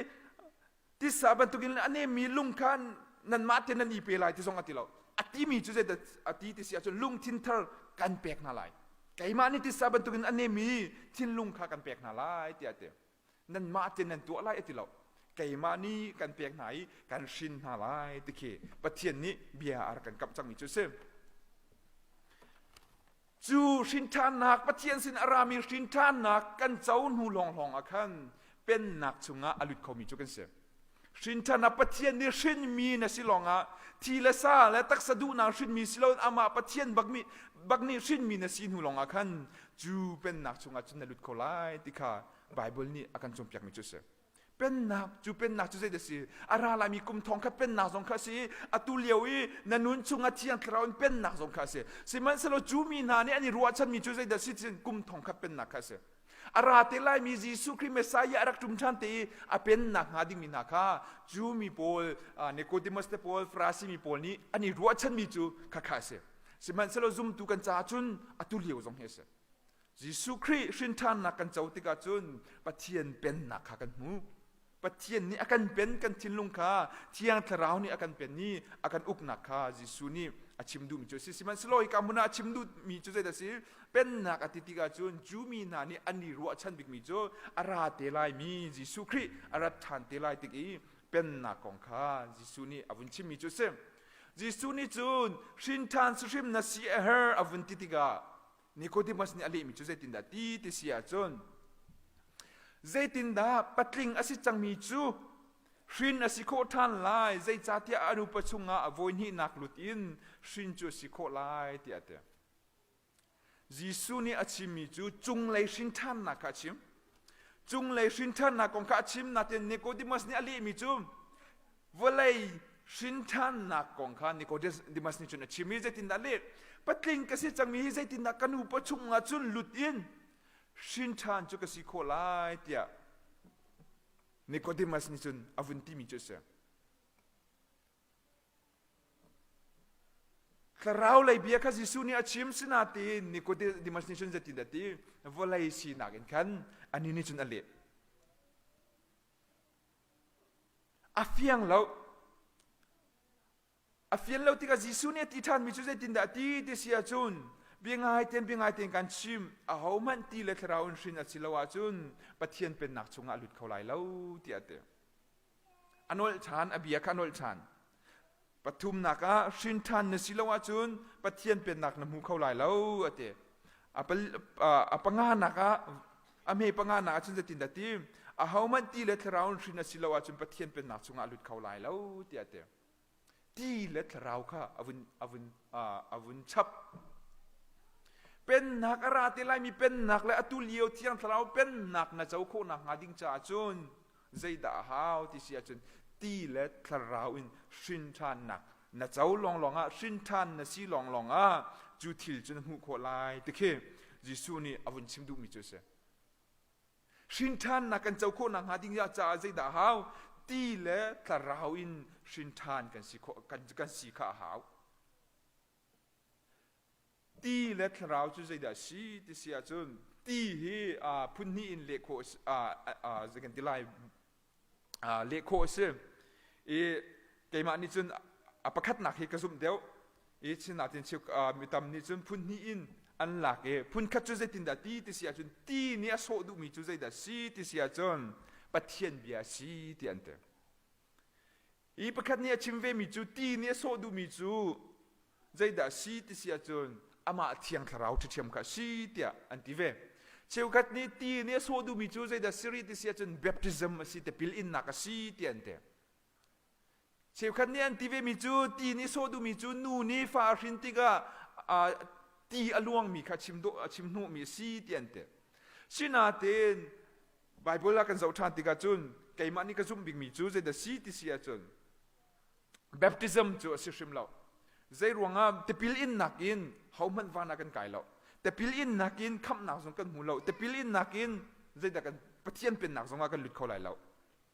Tisa bantukin a nemmi lung kha nanmah te nan i pe lai ti zong a ti lo. A timi cu zeidah a ti ti si ahcun lungthin thar kan pek hna lai. Keimah nih tisa bantukin a nemmi thinlung kha kan pek hna lai tiah a ti. Nanmah te nan tuah lai a ti lo. Keimah nih kan pek hna i kan hrin hna lai ti khi Pathian nih bia a rak kan kamh cangmi cu a si. Cu hrinṭhannak Pathian sin a rami hrinṭhannak kan co hnu lawnglawng ah khan pennak chungah a lut khomi cu kan si. Hrinṭhannak Pathian nih hrinmi na si lawngah thi le sa le taksa duhnak hrinmi si loin amah Pathian bak, mi, bak nih hrinmi na si hnu lawngah khan cu pennak chungah cun na lut kho lai ti kha Baibal nih a kan cawnpiakmi cu a si. Pennak cu pennak cu zeidah si? A ra laimi kum thong kha pennak zong kha a si. Atu lio i na nun chungah Thiang Thlarau in pennak zong kha a si. Sihmanhsehlaw cu mi hna nih an i ruahchanmi cu zeidah si? Kum thong khat pennak kha a si. A ra te laimi Jesuh Khrih Messiah a rak ṭum ṭhan te i a pennak hnga dingmi hna kha cu mi pawl Nicodemus te pawl Farasi mi pawl nih an i ruahchanmi cu khakha a si. Sihmanhsehlaw zumtu kan caah cun atu lio zong hi a si. Jesuh Khrih hrinṭhannak kan co tikah cun Pathian pennak kha kan hmu. Pathian nih a kan pen kan thinlung kha Thiang Thlarau nih a kan pen i a kan uknak kha Jesuh nih a chim duhmi cu a si. Sihmanhsehlaw hika hmun ah a chim duhmi cu zeidah a si? Pennak a ti tikah cun Jew mi hna nih an i ruahchan bikmi cu a ra te laimi Jesuh Khrih a rat ṭhan te lai tik i pennak kong kha Jesuh nih a vun chimmi cu a si. Jesuh nih cun hrinṭhan sihrim na si a her a vun ti tikah Nicodemus nih a lehmi cu zeitindah ti ti si ahcun. Zeitindah patling a si cangmi cu hrin a si khawh ṭhan lai, zeicahtiah a nupa chungah a voi hnihnak lut in hrin cu a si khawh lai, tiah a ti. Jesuh nih a chimmi cu cunglei hrin ṭhannak kha a chim. Cunglei hrin ṭhannak kong kha a chim nain Nicodemus nih a lehmi cu vawlei hrin ṭhannak kong kha Nicodemus nih cun a chim i zeitindah leh patling ka si cangmi hi zeitindah ka nupa chungah cun lut in hrin ṭhan cu ka si khawh lai tiah Nicodemus nih cun a vun timi cu a si. Thlarau lei bia kha Jesuh nih a chim sinain Nicodemus nih cun zeitindah a ti? Vawlei sinak in khan anih nih cun a leh. A fiang lo. A fian lo tikah Jesuh nih a ti ṭhanmi cu zeitindah a ti ti si ahcun bia ngai tein bia ngai tein kan chim ahohmanh ti le thlarau in hrin a si lo ahcun Pathian pennak chungah a lut kho lai lo tiah a ti. A nolh ṭhan, a bia kha a nolh ṭhan. Pathumnak ah hrin ṭhan na si lo ahcun Pathian pennak na hmu kho lai lo a ti. A panganak ah a hme panganak ah cun zeitindah ti? Ahohmanh ti le thlarau in hrin a si lo ahcun Pathian pennak chungah a lut kho lai lo tiah a ti. Ti le thlarau kha a vun a vun a vun chap. Pennak a ra te laimi pennak le atu lio thiang thlarau pennak na co khawh nakhnga ding caah cun zeidah a hau ti si ahcun ti le thlarau in hrin ṭhannak na co lawnglawng ah hrin ṭhan na si lawnglawng ah cu thil cu na hmuh khawh lai ti khi Jesuh nih a vun chim duhmi cu a si. Hrin ṭhannak kan co khawh nakhnga ding caah zeidah a hau? Ti le thlarau in hrin ṭhan kan si khawh kan, kan si kha a hau. Ti le thlarau cu zeidah a si ti si ahcun ti hi phun hnih in leh khawh zei kan ti lai leh khawh a si i keimah nih cun a pakhatnak hi ka zumh deuh i sinain mi tam nih cun phun hnih in an lak i phun khat cu zeitindah ti ti si ahcun ti nih a sawh duhmi cu zeidah si ti si ahcun Pathian bia a si ti an ti. Hi pakhat nih a chim vemi cu ti nih a sawh duhmi cu zeidah a si ti si ahcun amah thiang thlarau ṭhiṭhiam kha a si tiah an ti ve. Cheukhat nih ti nih a sawh duhmi cu zeidah si rih ti si ahcun baptism a si tipil innak a si tiah an ti. Cheukhat nih an ti vemi cu ti nih sawh duhmi cu nu nih fa a hrin tikah ti a luangmi kha chim dawh a chim hnawhmi a si tiah an ti. Sinain Baibal ah kan zoh ṭhan tikah cun keimah nih ka zumh bikmi cu zeidah si ti si ahcun baptism cu a si hrim lo. Zei ruangah tipil innak in hohmanh van ah kan kai lo. Tipil innak in khamhnak zong kan hmu lo. Tipil innak in zeidah kan Pathian pennak zong ah kan lut kho lai lo.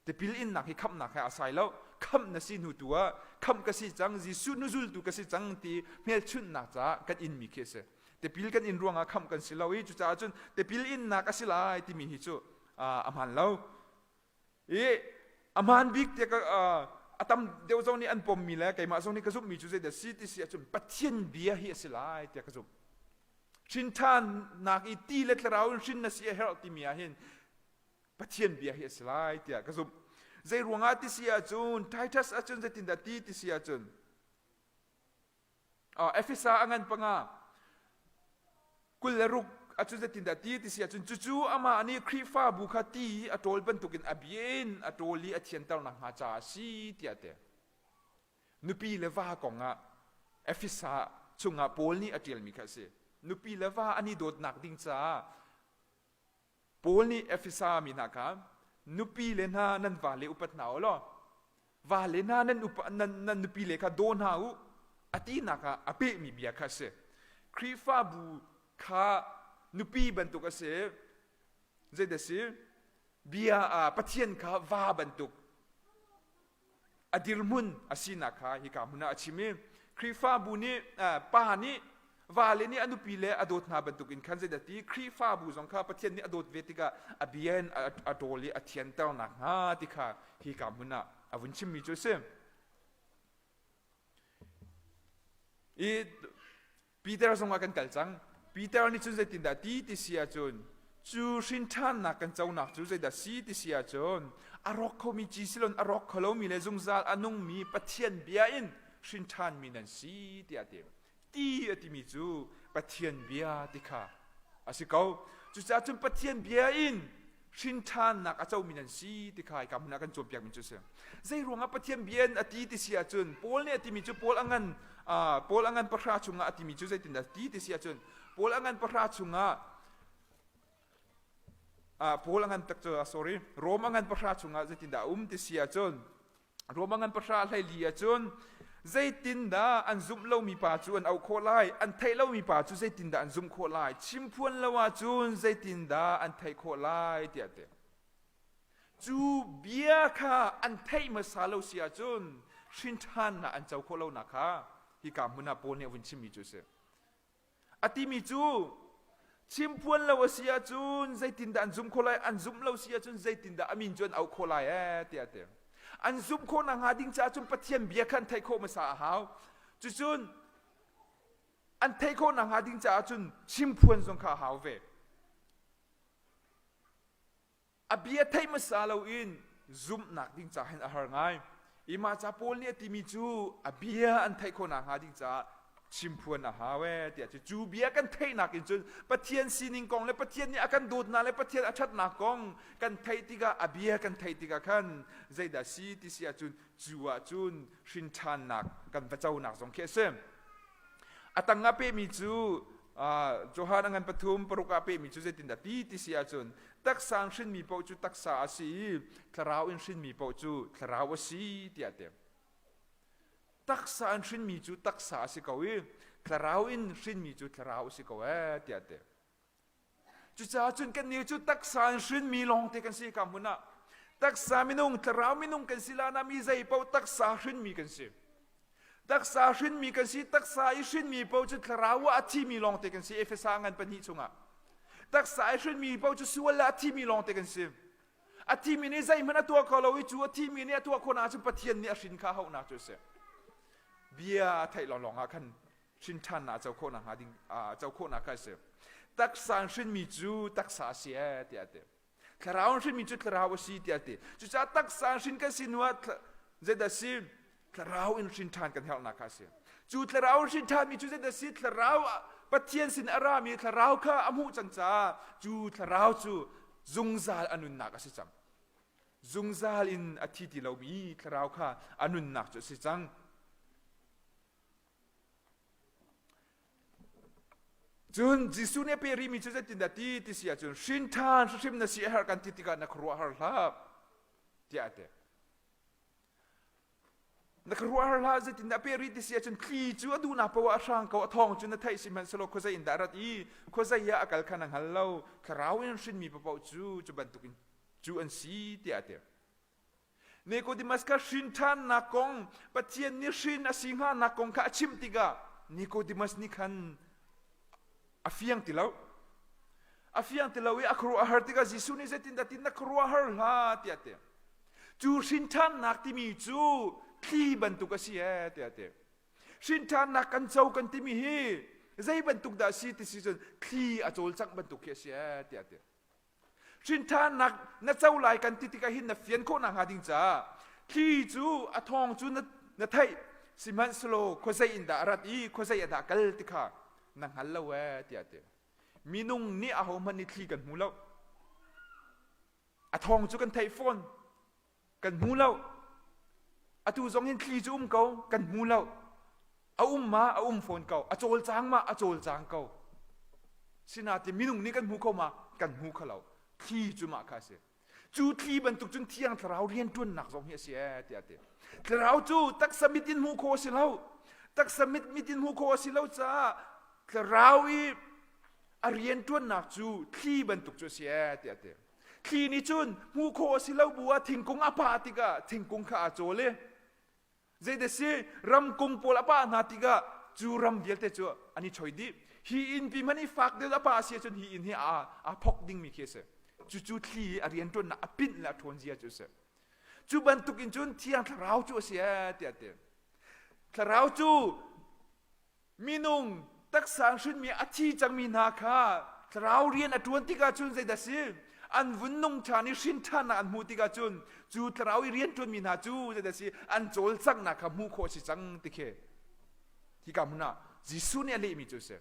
Tipil innak hi khamhnak he aa sai lo. Khamh na si hnu tu ah khamh ka si cang, Jesuh nu zultu ka si cang ti hmelchunhnak caah kan inmi khi a si. Tipil kan in ruangah khamh kan si lo i cucaah cun tipil innak a si lai timi hi cu a hmaan lo. I a hmaan bik tiah a tam deuh zong nih an pommi le keimah zong nih ka zumhmi cu zeidah si ti si ahcun Pathian bia hi a si lai tiah ka zumh. Hrin ṭhannak i ti le thlarau in hrin na si a herh timi ah hin Pathian bia hi a si lai tiah ka zumh. Zei ruangah ti si ahcun Titus ahcun zeitindah ti ti si ahcun Efesa a ngan panga 26 ahcun zeitindah ti ti si ahcun cucu amah nih Khrihfabu kha ti a ṭawl bantukin a bia in a ṭawl i a thianter nakhnga caah a si tiah a ti. Nupi le va kongah Efesa chungah Paul nih a ṭialmi kha a si. Nupi le va an i dawtnak ding caah Paul nih Efesa mi hna kha nupi le hna nan vale upat hna u law vale hna nan, upa, nan, nan nupi le kha daw hna u a tinak ah a pehmi bia kha a si. Khrihfabu kha nupi bantuk a si. Zeidah si? Bia ah Pathian kha va bantuk a dirhmun a sinak kha hika hmun ah a chim i Khrihfabu nih pa nih vale nih a nupi le a dawt hna bantukin khan zeidah ti Khrihfabu zong kha Pathian nih a dawt ve tikah a bia in a ṭawl i a thianter nakhnga ti kha hika hmun ah a vun chimmi cu a si. I Peter zongah kan kal cang. Peter nih cun zeitindah ti ti si ahcun cu hrinṭhannak kan conak cu zeidah si ti si ahcun a rawk khomi ci silon a rawk kho lomi le zungzal a nungmi Pathian bia in hrinṭhanmi nan si tiah a ti. Ti a timi cu Pathian bia ti kha a si ko. Cucaah cun Pathian bia in. Hrinṭhannak a comi nan si ti kha hika hmun ah kan cawnpiakmi cu a si. Zei ruangah Pathian bia in a ti ti si ahcun Paul nih a timi cu Paul a ngan Paul a ngan pahra chungah a timi cu zeitindah ti ti si ahcun Paul a ngan pahra chungah Paul a ngan tak cu sorry Rom a ngan pahra chungah zeitindah a um ti si ahcun Rom a ngan pahra 14 ahcun zeitindah an zumh lomi pa cu an auh khawh lai an theih lomi pa cu zeitindah an zumh khawh lai chimphuan lo ahcun zeitindah an theih khawh lai tiah ti cu bia kha an theih hmasa lo si ahcun hrinṭhannak an co khawh lonak kha hika hmun ah Paul nih a vun chimmi cu a si A timi cu chimphuan lo a si ahcun zeitindah an zumh khawh lai an zumh lo si ahcun zeitindah a min cu an auh khawh lai ee tiah a ti. An zumh khawh nakhnga ding caah cun Pathian bia kha an theih khawh hmasa a hau. Cucun an theih khawh nakhnga ding caah cun chimphuan zong kha a hau ve. A bia theih hmasa loin zumhnak ding ca hin a har ngai. I mah ca Paul nih a timi cu a bia an theih khawh nakhnga ding caah chimphuan a hau ee tiah cu cu bia kan theihnak in cun Pathian sining kong le Pathian nih a kan dawtnak le Pathian a ṭhatnak kong kan theih tikah a bia kan theih tikah khan zeidah si ti si ahcun cu ahcun hrinṭhannak kan va conak zong khi a si. A tang ah pehmi cu Johan a ngan pathum paruk ah pehmi cu zeitindah ti ti si ahcun taksa in hrinmi paoh cu taksa a si i thlarau in hrinmi paoh cu thlarau a si tiah a ti. Taksa in hrinmi cu taksa a si ko i thlarau in hrinmi cu thlarau a si ko ee tiah a ti. Cucaah cun kannih cu taksa in hrinmi lawngte kan si ka hmun ah. Taksa minung, thlarau minung kan si lana mi zei paoh taksa hrinmi kan si. Taksa hrinmi kan si, taksa i hrinmi paoh cu thlarau ah a thimi lawngte kan si, Efesa ngan pahnih chungah. Taksa i hrinmi paoh cu sual ah a thimi lawngte kan si. A thimi nih zeihmanh a tuah kho lo i cu a thimi nih a tuah khawh ahcun Pathian nih a hrin kha hauhnak cu a si. Bia a theih lawnglawng ah khan hrin ṭhannak a co khawh nakhnga ding a co khawhnak kha a si. Taksa in hrinmi cu taksa a si ee tiah a ti. Thlarau in hrinmi cu thlarau a si tiah a ti. Cucaah taksa in hrin kan si hnuah zeidah si? Thlarau in hrin ṭhan kan herhnak kha a si. Cu thlarau in hrin ṭhanmi cu zeidah si? Thlarau Pathian sin a rami thlarau kha a hmuh cang caah cu thlarau cu zungzal a nunnak a si cang. Zungzal in a thi ti lomi thlarau kha a nunnak cu a si cang. Cun Jesuh nih a pe rihmi cu zeitindah ti ti si ahcun hrin ṭhan hrimhrim na si a herh kan ti tikah na khuaruahhar hlah tiah a ti. Na khuaruahhar hlah zeitindah a pe rih ti si ahcun thli cu a duhnak paoh ah a hrang ko a thawng cu na theih sihmanhsehlaw khuazei in dah a rat i khuazei ah a kal kha na hngal lo thlarau in hrinmi paoh cu cu bantukin cu an si tiah a ti. Nicodemus kha hrin ṭhannak kong Pathian nih hrin a si hnganak kong kha a chimh tikah Nicodemus nih khan a fiang ti lo. A fiang ti lo i a khuaruah a har tikah Jesuh nih zeitindah tin na khuaruahhar hlah tiah a ti. Cu hrin ṭhannak timi cu thli bantuk a si ee tiah a ti. Hrin ṭhannak kan co kan timi hi zei bantuk dah a si ti si cun thli a cawlcangh bantuk khi a si ee tiah a ti. Hrinṭhannak na co lai kan ti tikah hin na fian khawh nakhnga ding caah thli cu a thawng cu na, na theih sihmanhsehlaw khuazei in dah a rat i khuazei ah dah kal ti kha na hngal lo ee tiah a ti. Minung nih ahohmanh nih thli kan hmu lo. A thawng cu kan theih fawn. Kan hmu lo. Atu zong hin thli cu um ko, kan hmu lo. A um ma a um fawn ko, a cawlcang ma a cawlcang ko. Sinain minung nih kan hmu kho ma kan hmu kho lo. Thli cu mah kha a si. Cu thli bantuk cun Thiang Thlarau rianṭuannak zong hi a si ee tiah a ti. Thlarau cu taksa mit in hmuh khawh a si lo. Taksa mit mit in hmuh khawh a si lo caah Thlarau i a rianṭuannak cu thli bantuk cu a si ee tiah a ti. Thli nih cun hmuh khawh a si lo bu ah thingkung a pah tikah thingkung kha aa cawl i zeidah si ramkung pawl a pah hna tikah cu ram vialte cu an i choi dih. Hi innpi hmanh hi fak deuh a pah a si ahcun hi inn hi aa, aa phok dingmi khi a si. Cucu thli i a rianṭuannak a pinh le a ṭhawn zia cu a si. Cu bantuk in cun Thiang Thlarau cu a si ee tiah a ti. Thlarau cu Minung taksa in hrinmi a thi cangmi hna kha thlarau rian a ṭuan tikah cun zeidah si? An vun nung ṭhan i hrin ṭhannak an hmuh tikah cun cu thlarau i rian ṭuanmi hna cu zeidah si? An cawlcanghnak kha hmuh khawh a si cang ti khi hika hmun ah Jesuh nih a lehmi cu a si.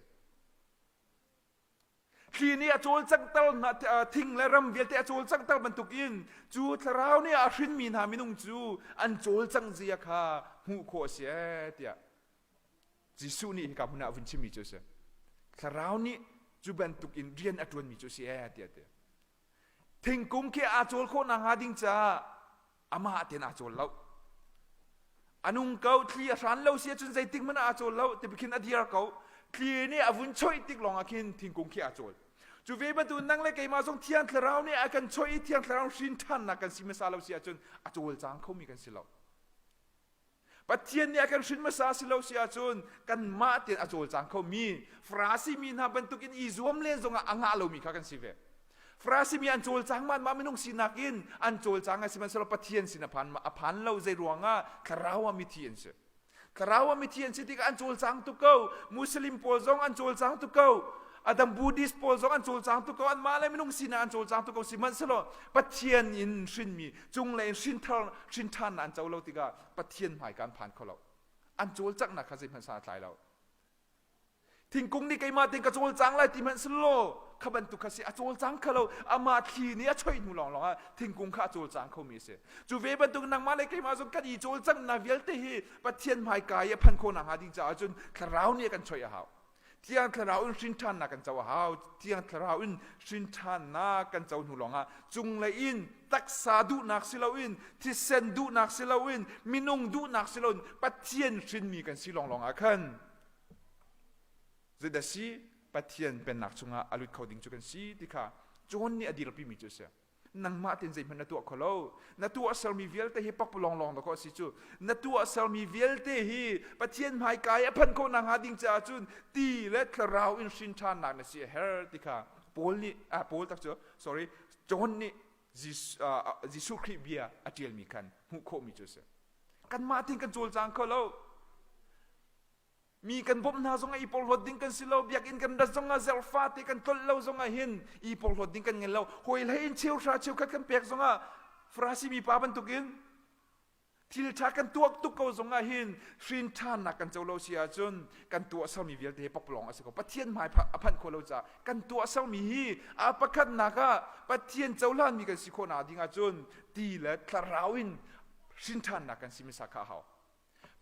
Thli nih a cawlcanghter hna thing le ram vialte a cawlcanghter bantukin cu thlarau nih a hrinmi hna minung cu an cawlcangh zia kha hmuh khawh a si ee tiah Jesuh nih hika hmun ah a vun chimmi cu a si. Thlarau nih cu bantukin rian a ṭuanmi cu a si ee tiah a ti. Thingkung khi aa cawl khawh nakhnga ding caah amah tein aa cawl lo. A nung ko, thli a hran lo si ahcun zeitik hmanh ah aa cawl lo, ti khin a dir ko. Thli nih a vun choih tik lawngah khin thingkung khi aa cawl. Cu ve bantuk nang le keimah zong Thiang Thlarau nih a kan choih i Thiang Thlarau hrin ṭhannak kan si hmasa lo si ahcun a cawlcang khomi kan si lo. Pathian nih a kan hrin hmasa si lo si ahcun kanmah tein a cawlcang khomi Farasi mi hna bantukin i zuam len zongah a ngah lomi kha kan si ve. Farasi mi an cawlcang mah mah minung sinak in an cawlcang ai sihmanhsehlaw Pathian sin a phan a phan lo zei ruangah thlarau ah mithi an si. Thlarau ah mithi an si tikah an cawlcang tuk ko. Muslim pawl zong an cawlcang tuk ko. Adam Buddhist pawl zong an cawlcang tuk ko. Anmah le minung sinak an cawlcang tuk ko. Sihmanhsehlaw Pathian in hrinmi cunglei in hrinthar hrinṭhan an co lo tikah Pathian hmaika an phan kho lo. An cawlcanghnak kha zeihmanh san a tlai lo. Thingkung nih keimah tein ka cawlcang lai ti hmanh selaw kha bantuk kha si a cawlcang kha lo amah thli nih a choih hnu lawnglawng ah thingkung kha a cawlcang khomi a si. Cu ve bantuk nangmah le keimah zong kan i cawlcanghnak vialte hi Pathian hmaika i a phan khawh nakhnga ding caah cun thlarau nih a kan choih a hau. Thiang Thlarau in hrinṭhannak kan co a hau. Thiang Thlarau in hrinṭhannak kan co hnu lawngah cunglei in taksa duhnak si loin thisen duhnak si loin minung duhnak si loin Pathian hrinmi kan si lawnglawng ah khan zeidah si Pathian pennak chungah a lut kho ding cu kan si ti kha John nih a dirpimi cu a si. Nangmah tein zeihmanh na tuah kho lo. Na tuahsermi vialte hi pakpalawng lawng dawkaw a si cu. Na tuahsermi vialte hi Pathian hmaika i a phanh khawh nakhnga ding caah cun ti le thlarau in hrin ṭhannak na si a herh ti kha Paul nih ah Paul tak cu sorry John nih Jesuh Khrih bia a ṭialmi khan hmuh khawhmi cu a si. Kanmah tein kan cawlcang kho lo. Mi kan bawmh hna zongah i porhlawt ding kan si lo, biakinn kan rat zongah zerfa te kan tlolh lo zongah hin i porhlawt ding kan ngei lo. Hawi hlei in cheuhra cheukhat kan pek zongah Farasi mi pa bantukin thil ṭha kan tuak tuk ko zongah hin hrin ṭhannak kan co lo si ahcun kan tuahsermi vialte hi pakpalawng a si ko. Pathian hmai a phanh khawh lo caah kan tuahsermi hi a pakhatnak ah Pathian cohlanmi kan si khawh nakhnga ding ahcun ti le thlarau in hrin ṭhannak kan si hmasa kha a hau.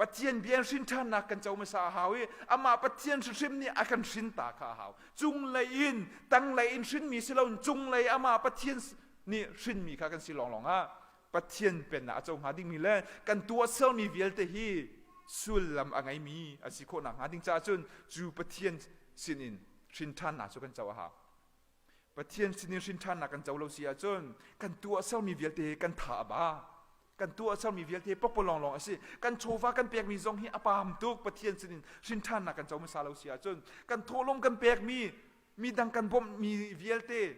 Pathian bia in hrin ṭhannak kan co hmasa a hau i amah Pathian hrimhrim nih a kan hrin ta kha a hau. Cunglei in tanglei in hrinmi si loin cunglei amah Pathian nih hrinmi kha kan si lawnglawng ah Pathian pennak a co hnga dingmi le kan tuahsermi vialte hi sullam a ngeimi a si khawh nakhnga ding caah cun cu Pathian sinin hrin ṭhannak cu kan co a hau. Pathian sinin hrin ṭhannak kan co lo si ahcun kan tuahsermi vialte hi kan tha a ba. Kan tuahsermi vialte pakpalawng lawng a si. Kan chawva kan pekmi zong hi a paam tuk. Pathian sinin hrin ṭhannak kan co hmasa lo si ahcun kan thawhlawm kan pekmi, midang kan bawmhmi vialte,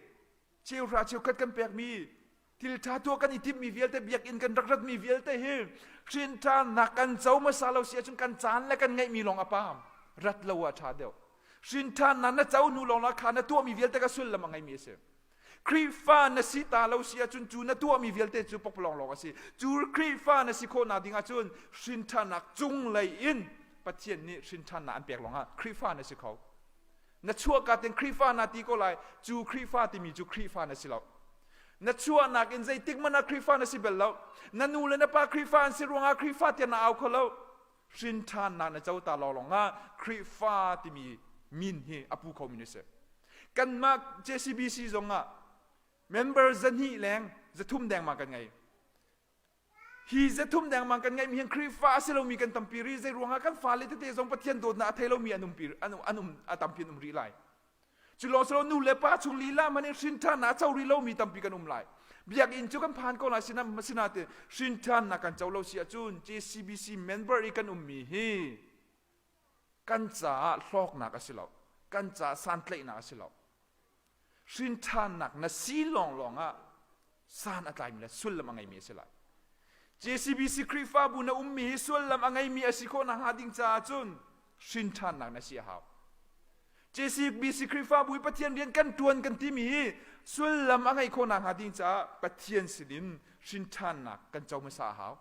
cheuhra cheukhat kan pekmi, thil ṭha tuah kan i timhmi vialte, biakinn kan rak ratmi vialte hi hrin ṭhannak kan co hmasa lo si ahcun kan caan le kan ngeihmi lawng a paam. Rat lo ah ṭha deuh. Hrin ṭhannak na co hnu lawng kha na tuahmi vialte ka sullam a ngeimi a si. Khrihfa na si ta lo si ahcun cu na tuahmi vialte cu pakpalawng lawng a si. Cu Khrihfa na si khawhnak ding ahcun hrin ṭhannak cunglei in Pathian nih hrin ṭhannak an pek lawngah Khrihfa na si kho. Na chuahka ten Khrihfa na ti ko lai, cu Khrihfa timi cu Khrihfa na si lo. Na chuahnak in zeitik hmanh ah Khrihfa na si bal lo. Na nu le na pa Khrihfa an si ruangah Khrihfa tiah na au kho lo. Hrin ṭhannak na co ta lawnglawng ah Khrihfa timi min hi a pu khomi na si. Kanmah JCBC zongah member zahnih leng zathum dengmang kan ngei. Hi zathum dengmang kan ngeihmi hin Khrihfa a si lomi kan tampi rih. Zei ruangah kan fale tete zong Pathian dawtnak a thei lomi an umpi an an um a tampi an um rih lai. Cu lawng si lo nu le pa chung lila hmanh in hrin ṭhannak a co rih lomi tampi kan um lai. Biakinn cu kan phan ko lai sinain hrin ṭhannak kan co lo si ahcun JCBC member i kan ummi hi kan caah hlawknak a si lo. Kan caah santlaihnak a si lo. Hrin ṭhannak na si lawnglawng ah san a tlaimi le sullam a ngeimi a si lai. JCBC Khrihfabu na ummi hi sullam a ngeimi a si khawh nakhnga ding caah cun hrin ṭhannak na si a hau. JCBC Khrihfabu i Pathian rian kan ṭuan kan timi hi sullam a ngeih khawh nakhnga ding caah Pathian sinin hrin ṭhannak kan co hmasa a hau.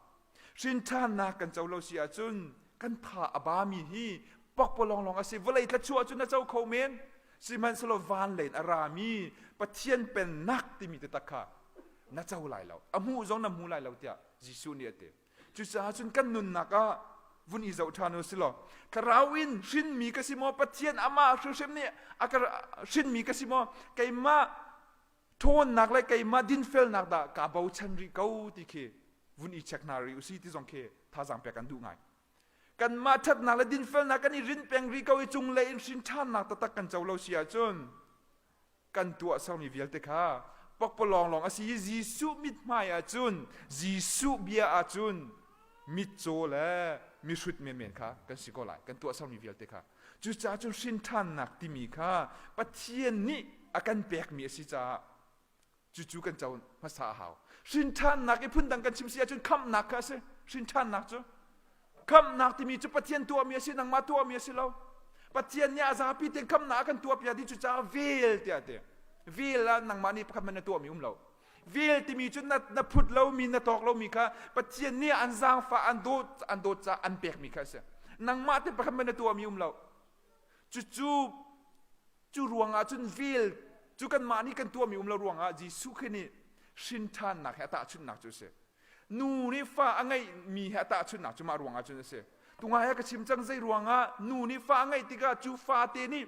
Hrin ṭhannak kan co lo si ahcun kan tha a bami hi pakpalawng lawng a si. Vawlei thlachuah cu na co kho men. Sihmanhsehlaw van lei in a rami Pathian pennak timi taktak kha na co lai lo. A hmuh zong na hmu lai lo tiah Jesuh nih a ti. Cucaah cun kan nunnak ah vun i zoh ṭhan u si law thlarau in hrinmi ka si maw Pathian amah hrimhrim nih a ka hrinmi ka si maw keimah ṭhawnnak le keimah dinfelnak dah kaa bochan rih ko ti khi vun i check hna rih u si ti zong khi thazaang pek an duh ngai. Kanmah ṭhatnak le dinfelnak kan i rinh peng rih ko i cunglei in hrin ṭhannak taktak kan co lo si ahcun kan tuahsermi vialte kha pakpalawng lawng a si i Jesuh mithmai ahcun Jesuh bia ahcun mitcaw le mihrut menmen kha kan si ko lai kan tuahsermi vialte kha. Cucaah cun hrin ṭhannak timi kha Pathian nih a kan pekmi a si caah cucu kan co hmasa a hau. Hrinṭhannak i phundang kan chim si ahcun khamhnak kha a si. Hrinṭhannak cu khamhnak timi cu Pathian tuahmi a si, nangmah tuahmi a si lo. Pathian nih a zapi tein khamhnak a kan tuahpiak dih cucaah vel tiah a ti. Vel ah nangmah nih pakhat hmanh na tuahmi um lo. Vel timi cu na, na phut lomi, na tawk lomi kha Pathian nih an zaangfah, an dawt, an dawt caah an pekmi kha a si. Nangmah te pakhat hmanh na tuahmi um lo. Cucu cu ruangah cun vel cu kanmah nih kan tuahmi um lo ruangah Jesuh Khrih nih hrinṭhannak he a tahchunhnak cu a si. Nu nih fa a ngeihmi he a tahchunhnak cu mah ruangah cun a si. Tungai ah ka chim cang zei ruangah nu nih fa a ngeih tikah cu fate nih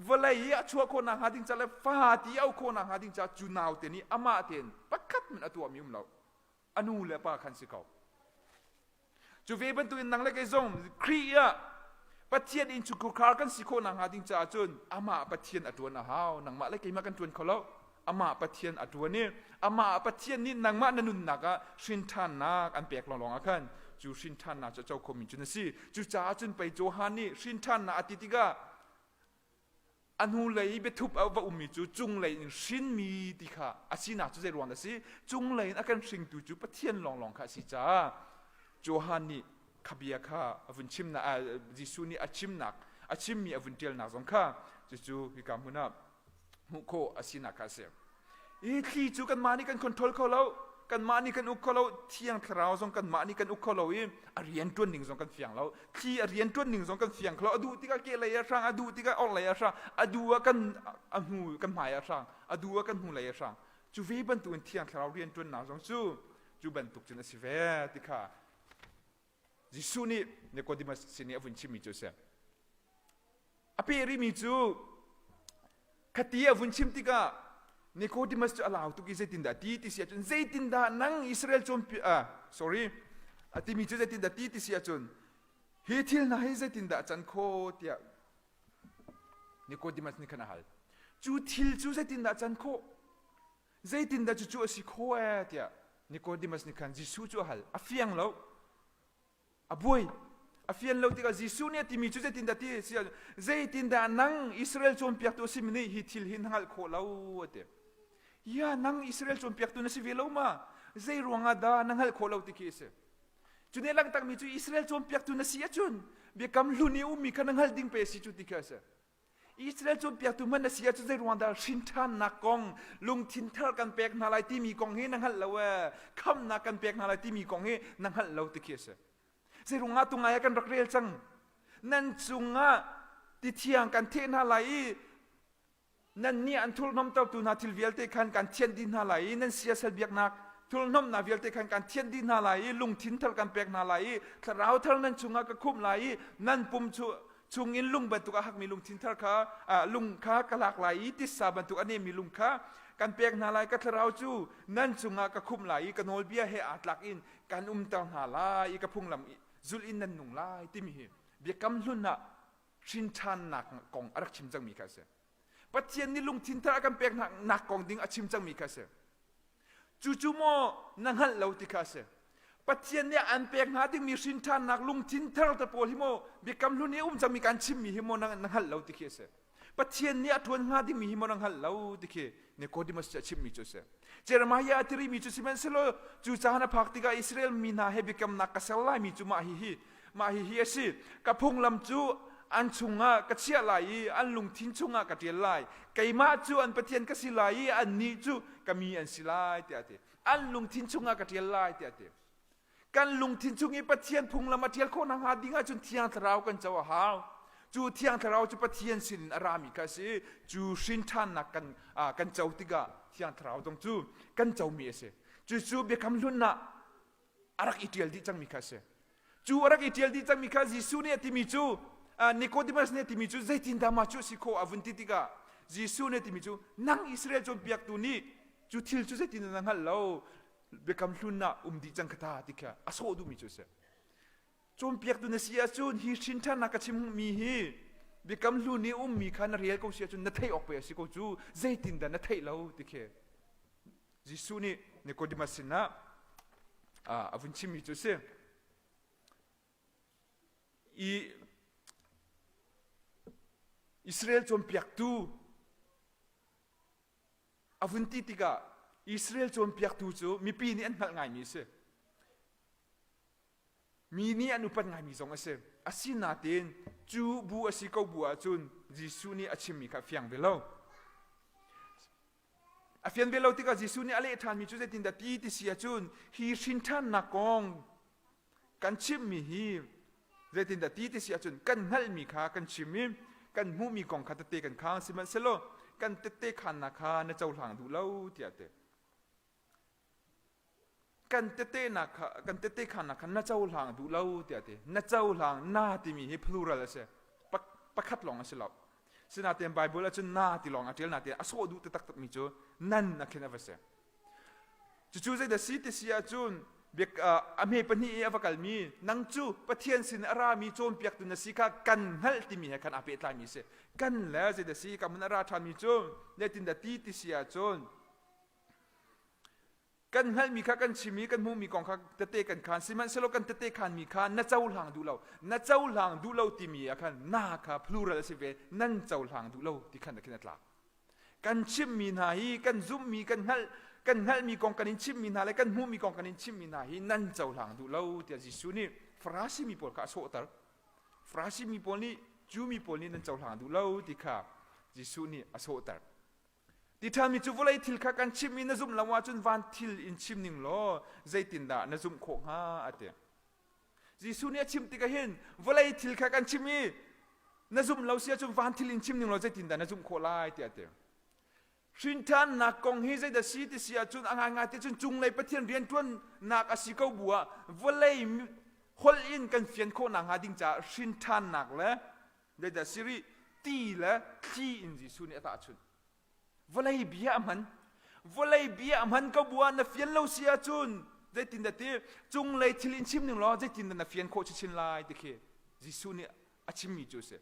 vawlei i a chuah khawhnak hnga ding ca le fa ti a auh khawhnak hnga ding ca cu naute nih amah tein pakhat hmanh a tuahmi um lo. A nu le pa khan si ko. Cu ve bantukin nang le kei zong Khrih ah Pathian innchungkhar kan si khawh nakhnga ding caah cun amah Pathian a ṭuan a hau. Nangmah le keimah kan ṭuan kho lo. Amah Pathian a ṭuan i amah Pathian nih nangmah na nunnak ah hrinṭhannak an pek lawnglawng ah khan cu hrinṭhannak cu a co khomi cu na si. Cucaah cun pei Johan nih hrinṭhannak a ti tikah A hnulei i biathup a va ummi cu cunglei in hrinmi ti kha a sinak cu zei ruang dah a si? Cunglei in a kan hringtu cu Pathian lawnglawng kha a si caah Johan nih kha bia kha a vun chimnak Jesuh nih a chimnak a chimmi a vun ṭialnak zong kha cucu hika hmun ah hmuh khawh a sinak kha a si. Hi thli cu kanmah nih kan control kho lo, kanmah nih kan uk kho lo, Thiang Thlarau zong kanmah nih kan uk kho lo i a rian ṭuan ning zong kan fiang lo. Thli a rian ṭuan ning zong kan fiang kho lo. A duh tikah kehlei a hrang, a duh tikah orhlei a hrang, a duh ah kan a hnu kan hmai a hrang, a duh ah kan hnulei a hrang. Cu ve bantukin Thiang Thlarau rian ṭuannak zong cu cu bantuk cun a si ve ti kha Jesuh nih Nicodemus sin i a vun chimmi cu a si. A peh rihmi cu khati a vun chim tikah Nicodemus cu a lau tuk i zeitindah ti ti si ahcun zeitindah nang Israel cawnpi ah sorry a timi cu zeitindah ti ti si ahcun hi thil hna hi zeitindah a can khawh tiah Nicodemus nih khan a hal. Cu thil cu zeitindah a can khawh? Zeitindah cucu a si khawh ee tiah Nicodemus nih khan Jesuh cu a hal. A fiang lo. A buai. A fian lo tikah Jesuh nih a timi cu zeitindah ti si zeitindah nang Israel cawnpiaktu a simi nih hi thil hi na hngalh khawh lo a ti. Ya nang Israel cawnpiaktu na si ve lo ma? Zei ruangah dah na hngalh khawh lo ti khi a si. Cu nih langhtermi cu Israel cawnpiaktu na si ahcun biakam hlun i ummi kha na hngalh ding pe a si cu ti khi a si. Israel cawnpiaktu hmanh na si ahcun zei ruang dah hrinṭhannak kong lungthin thar kan pek hna lai timi kong hi na hngalh lo ee khamnak kan pek hna lai timi kong hi na hngalh lo ti khi a si. Zei ruangah tu ngai ah kan rak rel cang. Nan cungah ti thiang kan theh hna lai i nan nih an thurhnawmtertu hna thil vialte khan kan thianh dih hna lai i nan siasal biaknak thurhnawmnak vialte khan kan thianh dih hna lai i lungthin thar kan pek hna lai i thlarau thar nan chungah ka khumh lai i nan pum cu chungin lung bantuk a hakmi lungthin thar kha lung kha ka lak lai i titsa bantuk a nemmi lung kha kan pek hna lai ka thlarau cu nan cungah ka khumh lai i ka nawlbia he aa tlak in kan umter hna lai i ka phunglam zulh in nan nung lai timi hi biakam hlun ah hrinṭhannak kong a rak chim cangmi kha a si Pathian nih lungthin thar a kan pek nak kong ding a chim cangmi kha a si Cucu maw na hngalh lo ti kha a si. Pathian nih an pek hnga dingmi hrinṭhannak lungthin thar te pawl hi maw biakam hlun i um cangmi kan chimmi hi maw na hngalh lo ti khi a si. Pathian nih a ṭuan hnga dingmi hi maw na hngalh lo ti khi Nicodemus cu a chimmi cu a si. Jeremiah a tirimi cu sihmanhsehlaw cu caan a phak tikah Israel mi hna he biakamnak ka ser laimi cu mah hihi mah hihi a si. Ka phunglam cu an chungah ka chiah lai i an lungthin chungah ka ṭial lai. Keimah cu an Pathian ka si lai i annih cu ka mi an si lai tiah a ti. An lungthin chungah ka ṭial lai tiah a ti. Kan lungthin chung i Pathian phunglam a ṭial khawh nakhnga ding ahcun Thiang Thlarau kan co a hau. Cu Thiang Thlarau cu Pathian sinin a rami kha a si. Cu hrinṭhannak kan, kan co tikah Thiang Thlarau zong cu kan comi a si. Cucu Biakam Hlun ah a rak i ṭial dih cangmi kha a si. Cu a rak i ṭial dih cangmi kha Jesuh nih a timi cu Nicodemus nih a timi cu zeitindah mah cu a si khawh a vun ti tikah Jesuh nih a timi cu nang Israel cawnpiaktu nih cu thil cu zeitindah na hngalh lo Biakam Hlun ah um dih cang kha ta ti kha a sawh duhmi cu a si. Cawnpiaktu na si ahcun hi hrinṭhannak ka chimmi hi Biakam Hlun i ummi kha na rel ko si ahcun na theih awk pei a si ko cu zeitindah na theih lo ti khi Jesuh nih Nicodemus sinah a vun chimmi cu a si. I Israel cawnpiaktu a vun ti tikah Israel cawnpiaktu cu mipi nih an hngalh ngaimi a si. Mi nih an upat ngaimi zong a si. Asinain cu bu a si ko bu ahcun Jesuh nih a chimmi kha a fiang ve lo. A fian ve lo tikah Jesuh nih a leh ṭhanmi cu zeitindah ti ti si ahcun hi hrinṭhannak kong kan chimmi hi zeitindah ti ti si ahcun kan hngalhmi kha kan chim i kan hmuhmi kong kha tette kan khang sihmanhsehlaw kan tette khannak kha na cohlang duh lo tiah a ti. Kan tette nak kha kan tette khannak kha na cohlang duh lo tiah a ti. Na cohlang na timi hi plural a si. Pakhat lawng a si lo. Sinain Bible ahcun na ti lawng a ṭial nain a sawh duh taktak mi cu nan a khin a va si. Cucu zeidah si ti si ahcun a hme pahnih i a va kalmi nang cu Pathian sin a rami cawnpiaktu na si kha kan hngalh timi he khan aa pehtlaimi a si. Kan le zeidah si ka hmun a ra ṭhanmi cu zeitindah ti ti si ahcun kan hngalhmi kha kan chim i kan hmuhmi kong kha tete kan khaan sihmanhsehlaw kan tete khaanmi kha na cohlang duh lo na cohlang duh lo timi ah khan na kha plural a si ve nan cohlang duh lo ti khan khin a tlak. Kan chimmi hna hi kan zumhmi kan hngalh kan hngalhmi kong kan in chimmi hna le kan hmuhmi kong kan in chimmi hna hi nan cohlang duh lo tiah Jesuh nih Farasi mi pawl kha a sawhter. Farasi mi pawl nih Jew mi pawl nih nan cohlang duh lo ti kha Jesuh nih a sawhter. Ti ṭhami cu vawlei thil kha kan chimh i na zumh lo ahcun van thil in chim ning law zeitindah na zumh khawh hnga a ti. Jesuh nih a chim tikah hin vawlei thil kha kan chim i na zumh lo si ahcun van thil in chim ning law zeitindah na zumh khawh lai tiah a ti. Hrinṭhannak kong hi zeidah si ti si ahcun a ngaingai ti cun cunglei Pathian rianṭuannak a si ko bu ah vawlei holh in kan fian khawh nakhnga ding caah hrinṭhannak le zeidah si rih ti le thli in Jesuh nih a tahchunh. Vawlei bia a hman. Vawlei bia a hman ko bu ah na fian lo si ahcun zeitindah ti cunglei thil in chim ning law zeitindah na fian khawh chinchin lai ti khi Jesuh nih a chimmi cu a si.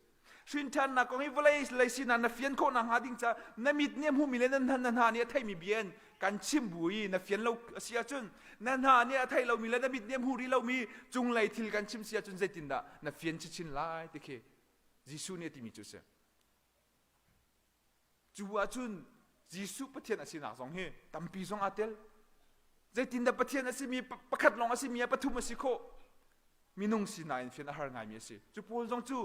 Hrinṭhannak kong hi vawlei lei sinak na fian khawh nakhnga ding caah na mit nih a hmuhmi le na hna nih a theihmi bia in kan chim bu i na fian lo a si ahcun na hna nih a theih lomi le na mit nih a hmuh rih lomi cunglei thil kan chim si ahcun zeitindah na fian chinchin lai ti khi Jesuh nih a timi cu a si. Cu ahcun Jesuh Pathian a sinak zong hi tampi zong aa tel. Zeitindah Pathian a simi pakhat lawng a simi ah pathum a si khawh? Minung sinak in fian a har ngaimi a si. Cu pawl zong cu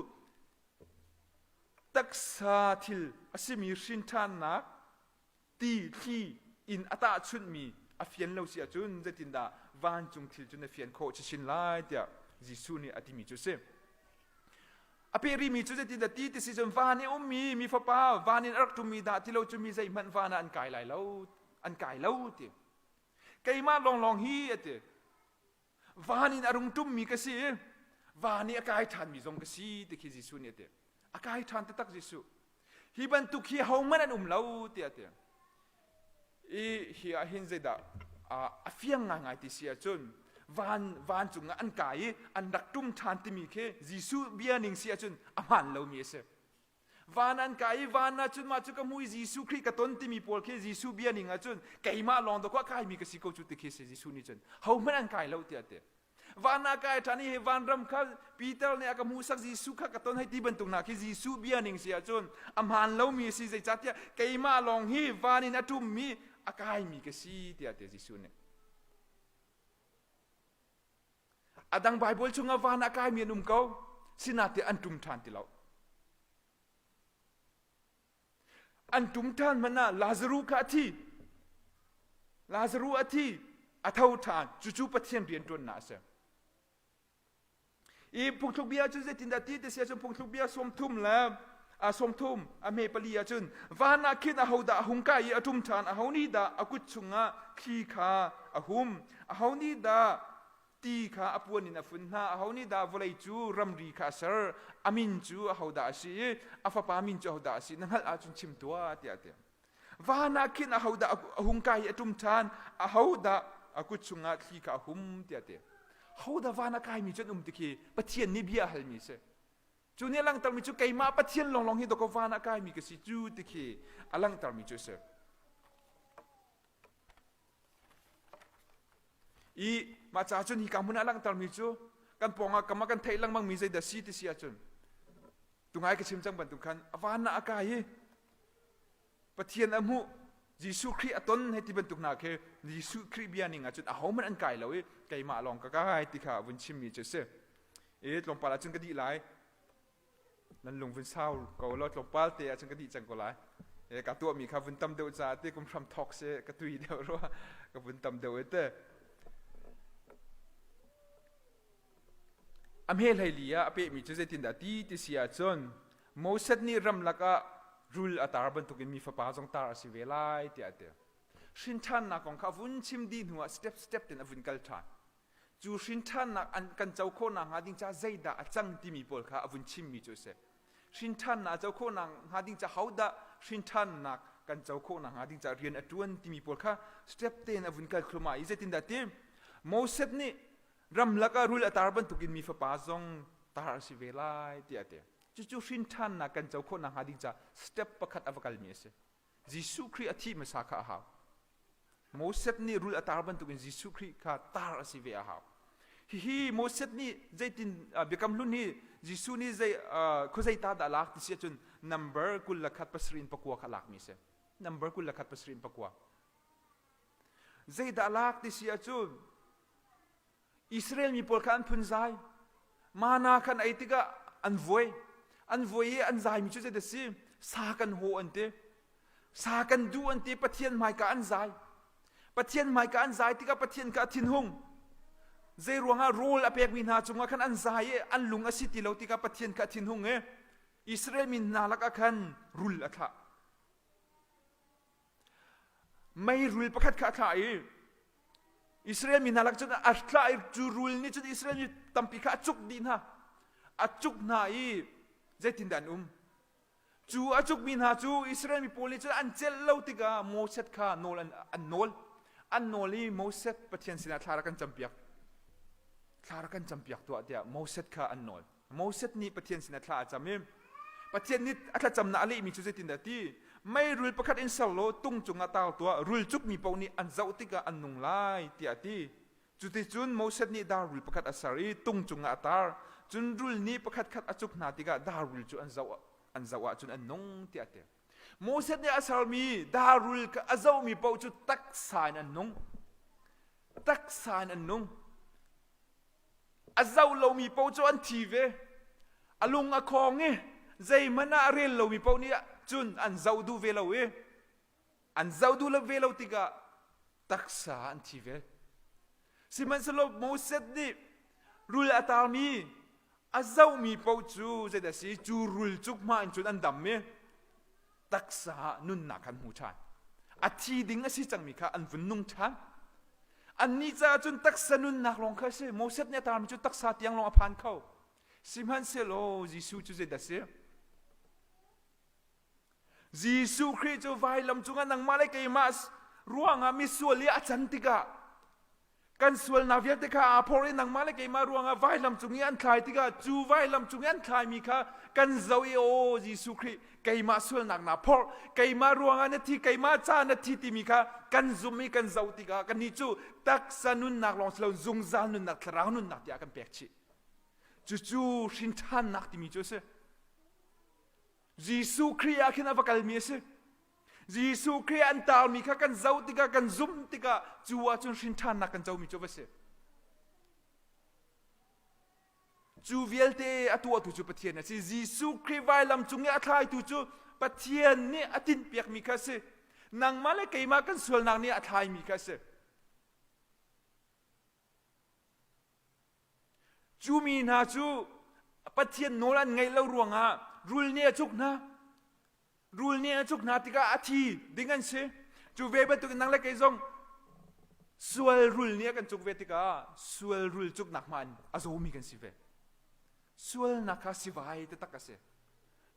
taksa thil a simi hrinṭhannak ti thli in a tahchunhmi a fian lo si ahcun zeitindah vancung thil cu na fian khawh chinchin lai tiah Jesuh nih a timi cu a si. A peh rihmi cu zeitindah ti ti si cun van i ummi mi fapa van in a rak ṭummi dah ti lo cu mi zeihmanh van ah an kai lai lo an kai lo ti. Keimah lawnglawng hi a ti. Van in a rung ṭummi ka si i van i a kai ṭhanmi zong ka si ti khi Jesuh nih a ti. A kai ṭhan taktak Jesuh. Hi bantuk hi hohmanh an um lo tiah a ti. I hi ah hin zeidah a fiang ngaingai ti si ahcun van vancung ah an kai i an rak ṭum ṭhan timi khi Jesuh bia ning si ahcun a hmaan lomi a si. Van an kai i van ahcun mah cu ka hmu i Jesuh Khrih ka ton timi pawl khi Jesuh bia ning ahcun keimah lawng dawkaw a kaimi ka si ko cu ti khi si Jesuh nih cun hohmanh an kai lo tiah a ti. Van ah kai ṭhan i hi vanram kha Peter nih a ka hmuhsak Jesuh kha ka ton hei ti bantuk hna khi Jesuh bia ning si ahcun a hmaan lomi a si zeicahtiah keimah lawng hi van in a ṭummi a kaimi ka si tiah ti Jesuh nih. A dang Baibal chungah van ah kaimi an um ko sinate an ṭum ṭhan ti lo. An ṭum ṭhan hmanh ah Lazaruh kha a thi. Lazaruh a thi, a tho ṭhan. Cucu Pathian rianṭuannak a si. I phungthluk bia cu zeitindah ti ti si ahcun phungthluk bia 30 le a 30 a hme pali ahcun van ah khin ahodah a hung kai i a ṭum ṭhan aho nih dah a kut chungah thli kha a hum aho nih dah ti kha a puan in a fun hna aho nih dah vawlei cu ramri kha a ser a min cu ahodah a si i a fapa min cu ahodah a si na hngalh ahcun chim tuah tiah a ti van ah khin ahodah a hung kai i a ṭum ṭhan ahodah a kut chungah thli kha a hum tiah a ti hodah van a kaimi cu an um ti khi Pathian nih bia a halmi a si cu nih a langhtermi cu keimah Pathian lawnglawng hi dawkaw van ah kaimi ka si cu ti khi a langhtermi cu a si I mah ca cun hika hmun ah langhtermi cu kan pawngah kam ah kan theih lengmangmi zeidah si ti si ahcun tungai ka chim cang bantuk khan a van ah a kai i Pathian a hmuh Jesuh Khrih a ton hei ti bantuk hna khi Jesuh Khrih bia ning ahcun ahohmanh an kai lo i keimah lawng ka kai ti kha vun chimmi cu a si. I tlawmpal ahcun ka dih lai. Nan lung vun sau ko law tlawmpal te ahcun ka dih cang ko lai. E, ka tuahmi kha vun tam deuh caah te kum hram thawk si ka tui deuh rua ka vun tam deuh e te. A hme hleili ah a pehmi cu zeitindah ti ti si ahcun Moses nih ramlak ah rul a tar bantukin mi fapa zong tar a si ve lai tiah a ti. Hrinṭhannak kong kha a vun chim dih hnuah step step ten a vun kal ṭhan. Cu hrinṭhannak an kan co khawh nakhnga ding caah zeidah a cang timi pawl kha a vun chimmi cu a si. Hrinṭhannak a co khawh nakhnga ding caah hodah hrinṭhannak kan co khawh nakhnga ding caah rian a ṭuan timi pawl kha step tein a vun kal thluahmah i zeitindah ti Moses nih ramlak ah rul a tar bantukin mi fapa zong tar a si ve lai tiah a ti. Cucu hrinṭhannak kan co khawh nakhnga ding caah step pakhat a va kalmi a si. Jesuh Khrih a thih hmasa kha a hau. Moses nih rul a tar bantukin Jesuh Khrih kha tar a si ve a hau. Hihi Moses nih zeitin biakam hlun hi Jesuh nih zei khuazei ta dah lak ti si ahcun number 21 pasarih in pakua kha lakmi a si. Number 21 pasarih in pakua. Zeidah lak ti si ahcun Israel mi pawl kha an phunzai. Mana khan ei tikah an vuai. An vuai i an zaimi cu zeidah si? Sa kan haw an ti. Sa kan duh an ti. Pathian hmaika an zai. Pathian hmaika an zai tikah Pathian kha a thinhung. Zei ruangah rawl a pekmi hna cungah khan an zai i an lung a si ti lo tikah Pathian kha a thinhung i Israel mi hna lakah khan rul a thlah. Meirul pakhat kha a thlah i Israel mi hna lak cun a thlah i cu rul nih cun Israel mi tampi kha a cuk dih hna. A cuk hna i zeitindah an um? Cu a cukmi hna cu Israel mi pawl nih cun an celh lo tikah Moses kha nawl an, an nawl. An nawl i Moses Pathian sinah thla rak kan campiak. Thla rak kan campiak tuah tiah Moses kha an nawl. Moses nih Pathian sinah thla a cam i Pathian nih a thlacamnak a lehmi cu zeitindah ti meirul pakhat in ser law tung cungah tar tuah rul cukmi paoh nih an zoh tikah an nung lai tiah a ti. Cuticun Moses nih dar rul pakhat a ser i tung cungah a tar. Cun rul nih pakhatkhat a cuk hna tikah dar rul cu an zoh an zoh ahcun an nung tiah a ti. Moses nih a sermi dar rul kha a zohmi paoh cu taksa in an nung. Taksa in an nung. A zoh lomi paoh cu an thi ve. A lung a khawng i zeihmanh ah a rel lomi paoh nih cun an zoh duh ve lo i an zoh duh lo ve lo tikah taksa an thi ve. Sihmanhsehlaw Moses nih rul a tarmi a zohmi paoh cu zeidah a si cu rul cuk hma in cun an dam i taksa ah nunnak kha an hmu ṭhan. A thi ding a si cangmi kha an vun nung ṭhan. Annih caah cun taksa nunnak lawng kha a si. Moses nih a tarmi cu taksa tiang lawng a phan kho. Sihmanhsehlaw Jesuh cu zeidah a si? Jesuh Khrih cu vailam cungah nangmah le keimah ruangah misual i a can tikah kan sualnak vialte kha aa phor i nangmah le keimah ruangah vailam cung i an thlai tikah cu vailam cung i an thlaimi kha kan zoh i aw Jesuh Khrih keimah sualnak naa phorh keimah ruangah na thi keimah ca na thi timi kha kan zum i kan zoh tikah kannih cu taksa nunnak lawng si lo zungzal nunnak thlarau nunnak tiah kan pek chih cucu hrinṭhannak timi cu a si Jesuh Khrih ah khin a va kalmi a si Jesuh Khrih an taarmi kha kan zoh tikah kan zumh tikah cu ahcun hrinṭhannak kan comi cu va si. Cu vialte a tuahtu cu Pathian a si. Jesuh Khrih vailam cung i a thlaitu cu Pathian nih a tinhpiakmi kha a si. Nangmah le keimah kan sualnak nih a thlaimi kha a si. Cu mi hna cu Pathian nawl an ngaih lo ruangah rul nih a cuk hna. Rul nih a cuk hna tikah a thi ding an si. Cu ve bantukin nang le kei zong sual rul nih a kan cuk ve tikah sual rul cuknak hma in a zawmi kan si ve. Sualnak kha sivai taktak a si.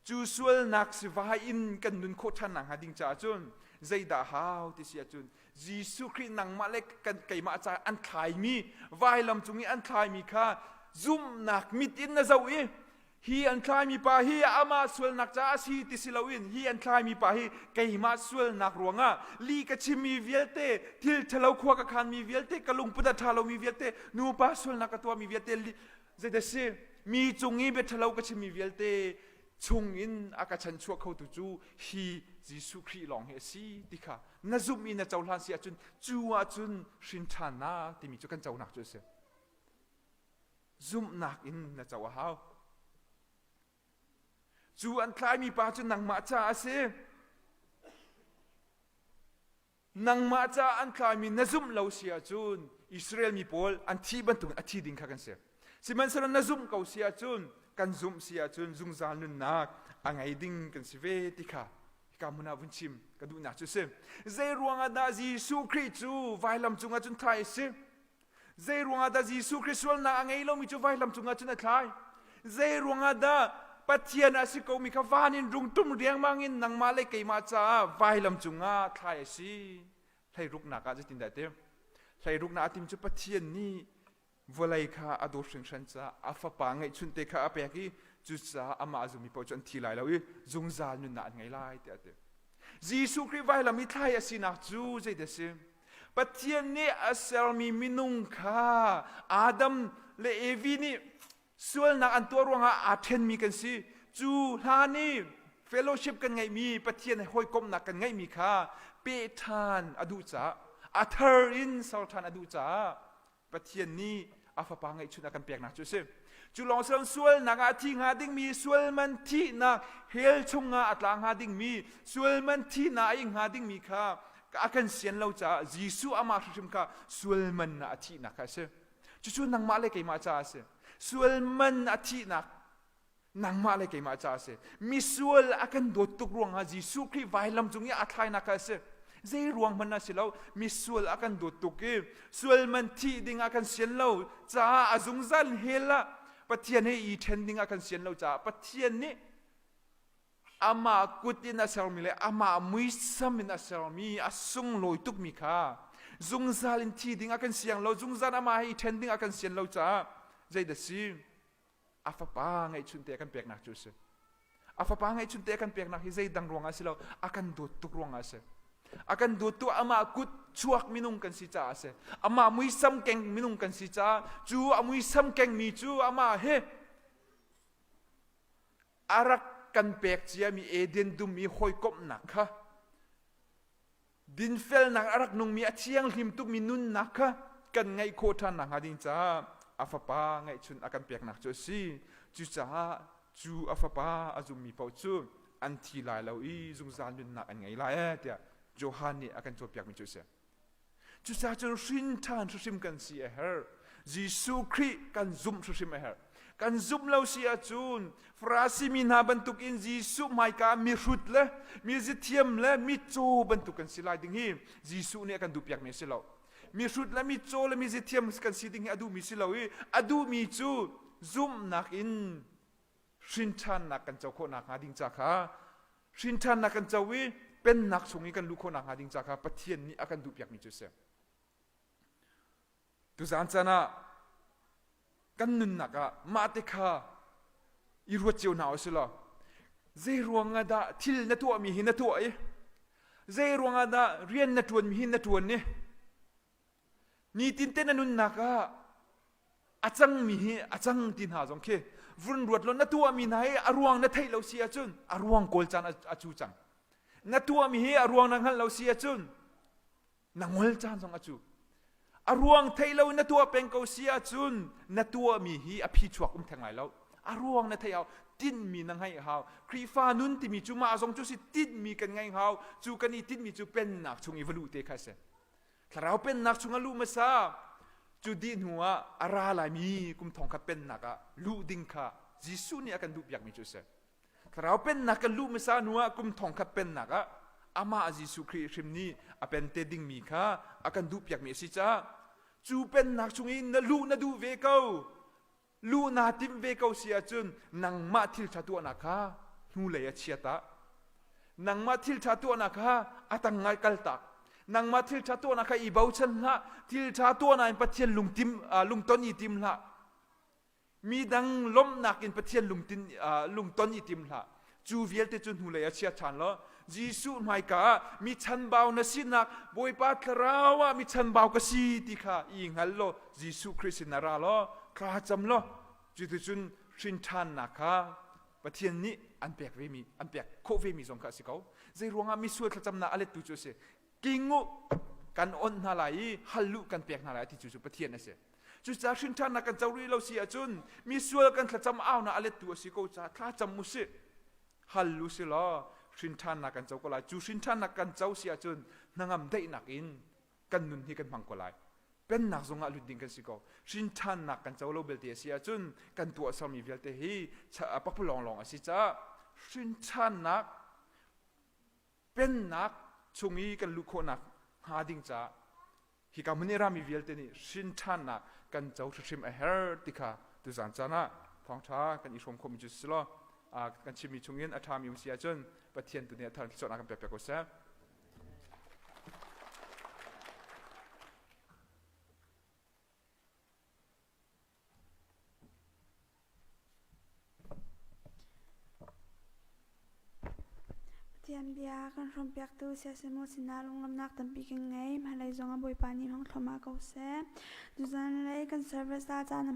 Cu sualnak sivai in kan nun khawh ṭhan nakhnga ding caah cun zeidah hau ti si ahcun Jesuh Khrih nangmah le kan keimah caah an thlaimi vailam cung i an thlaimi kha zumhnak mit in na zoh i hi an thlaimi pa hi amah sualnak caah a si ti si loin hi an thlaimi pa hi keimah sualnak ruangah li ka chimmi vialte thil ṭhalo khua ka khanmi vialte ka lungput a ṭha lomi vialte nupa sualnak ka tuahmi vialte zeidah si mi cung i bia ṭhalo ka chimmi vialte chung in a ka chanchuah khotu cu hi Jesuh Khrih lawng hi a si ti kha na zumh i na cohlan si ahcun cu ahcun hrin ṭhannak timi cu kan conak cu a si. Zumhnak in na co a hau. Cu an tlaimi pa cu nangmah caah a si. Nangmah caah an tlaimi na zumh lo si ahcun Israel mi pawl an thih bantuk a thi ding kha kan si. Sihmanhsehlaw na zumh ko si ahcun kan zumh si ahcun zungzal nunnak a ngei ding kan si ve ti kha hika hmun ah vun chim ka duhnak cu si. Zei ruangah dah Jesuh Khrih cu vailam cungah cun thlai a si? Zei ruangah dah Jesuh Khrih sualnak a ngei lomi cu vailam cungah cun a thlai? Zei ruangah dah Pathian a si komi kha van in rung tum riangmang in nangmah le keimah caah vailam cungah thlai a si? Hleiruknak ah zeitindah a ti? Hleiruknak a tim cu Pathian nih vawlei kha a dawt hringhran caah a fapa ngeihchunte kha a pek i cucaah amah a zummi paoh cu an thi lai lo i zungzal nunnak an ngei lai tiah a ti. Jesuh Khrih vailam i thlai a sinak cu zeidah a si? Pathian nih a sermi minung kha Adam le Evi nih sualnak an tuah ruangah aa ṭhenmi kan si. Cu hlan i fellowship kan ngeihmi Pathian he hawikomhnak kan ngeihmi kha peh ṭhan a duh caah a thar in ser ṭhan a duh caah Pathian nih a fapa ngeihchun a kan peknak cu a si. Cu lawng si loin sualnak ah a thi hnga dingmi sualman thihnak hell chungah a tla hnga dingmi sualman thihnak a ing hnga dingmi kha a kan sian lo caah Jesuh amah hrimhrim kha sualman ah a thihnak kha a si. Cucu nangmah le keimah caah a si. Sualman a thihnak nangmah le keimah caah a si. Misual a kan dawt tuk ruangah Jesuh Khrih vailam cung i a thlainak kha a si. Zei ruang hmanh ah si lo, misual a kan dawt tuk i sual man thih ding a kan sian lo caah a zungzal hell ah Pathian he i ṭhen ding a kan sian lo caah Pathian nih amah kut in a sermi le amah muisam in a sermi a sunglawi tukmi kha zungzal in thi ding a kan siang lo zungzal amah he i ṭhen ding a kan sian lo caah zeidah si a fapa ngeihchunte a kan peknak cu a si. A fapa ngeihchunte a kan peknak hi zeidang ruangah si lo, a kan dawt tuk ruangah a si. A kan dawt tu amah kut chuak minung kan si caah a si. Amah muisam keng minung kan si caah cu a muisam kengmi cu amah he a rak kan pek ciami Eden dum i hawikomhnak kha Dinfelnak a rak nungmi a thianghlim tukmi nunnak kha kan ngeih khawh ṭhan nakhnga ding caah a fapa ngeihchun a kan peknak cu a si. Cucaah cu a fapa a zummi paoh cu an thi lai lo i zungzal nunnak an ngei lai ee tiah Johan nih a kan cawnpiakmi cu a si. Cucaah cun hrin ṭhan hrimhrim kan si a herh. Jesuh Khrih kan zumh hrimhrim a herh. Kan zumh lo si ahcun Farasi mi hna bantukin Jesuh hmaika mihrut le mi zithiam le mitcaw bantuk kan si lai ding hi Jesuh nih a kan duhpiakmi a si lo. Mihrut le mitcaw le mi zithiam kan si ding hi a duhmi si lo i a duhmi cu zumhnak in hrinṭhannak kan co khawh nakhnga ding ca kha hrinṭhannak kan co i pennak chung i kan luh khawh nakhnga ding ca kha Pathian nih a kan duhpiakmi cu a si. Tuzaan caan ah kan nunnak ah mah te kha i ruat cio hna usih law zei ruangah dah thil na tuahmi hi na tuah i zei ruangah dah rian na ṭuanmi hi na ṭuan i nitin te na nunnak ah a cangmi hi a cang ti hna zong khi vun ruat law na tuahmi hna hi a ruang na theih lo si ahcun a ruang kawl caan a cu cang na tuahmi hi a ruang na hngalh lo si ahcun na ngol caan zong a cu a ruang theih lo na tuah peng ko si ahcun na tuahmi hi a phi chuak um theng lai lo a ruang na theih hau tinhmi na ngeih hau Khrihfa nun timi cu mah zong cu si tinhmi kan ngeih hau cu kan i tinhmi cu pennak chung i va luh te kha si thlarau pennak chung a luh hmasa. Cu dih hnu ah a ra laimi kum thongkhat pennak ah luh ding kha Jesuh nih a kan duhpiakmi cu a si. Thlarau pennak kan luh hmasa hnu ah kum thongkhat pennak ah amah Jesuh Khrih hrim nih a pen te dingmi kha a kan duhpiakmi a si caah cu pennak chung i na luh na duh ve ko luh naa timh ve ko si ahcun nangmah thil ṭha tuahnak kha hnulei a chia ta nangmah thil ṭha tuahnak kha a tang ngai kal tak nangmah thil ṭha tuahnak kha i bochan hlah thil ṭha tuahnak in Pathian lungtim lungton i tim hlah midang lawmhnak in Pathian lungtin lungton i tim hlah cu vialte cu hnulei a chia ṭhan law Jesuh hmaika ah mi chanbau na sinak Bawipa thlarau ah mi chanbau ka si ti kha i hngal law Jesuh Khrih sin ah ra law thla cam law cuticun hrin ṭhannak kha Pathian nih an pek ve mi an pek khawh ve mi zong kha a si ko zei ruangah misual thlacamnak a lettu cu a si king u kan onh hna lai i hal u kan pek hna lai ti cu cu Pathian a si cucaah hrin ṭhannak kan co rih lo si ahcun misual kan thlacam aunak a lettu a si ko caah thlacam u sih hal u si law hrin ṭhannak kan co ko lai cu hrin ṭhannak kan co si ahcun hnangam daihnak in kan nun hi kan hmang ko lai pennak zongah lut ding kan si ko hrin ṭhannak kan co lo belte a si ahcun kan tuahsermi vialte hi pakpalawng lawng a si caah hrin ṭhannak pennak chung i kan luh khawhnak hnga ding caah hika hmun i rami vialte nih hrin ṭhannak kan co hrimhrim a herh ti kha tuzan caan ah thawngṭha kan i hrawm khawhmi cu si law kan chimmi chungin a ṭhami um si ahcun Pathian tu nih a thar thluachuahnak kan pek piak ko seh. Pathian bia kan hrawmpiaktu siasemu sinah lunglawmhnak tampi kan ngei. Hmailei zongah Bawipa nih hmang thluahmah ko seh. Tuzan lei kan service ah caan a.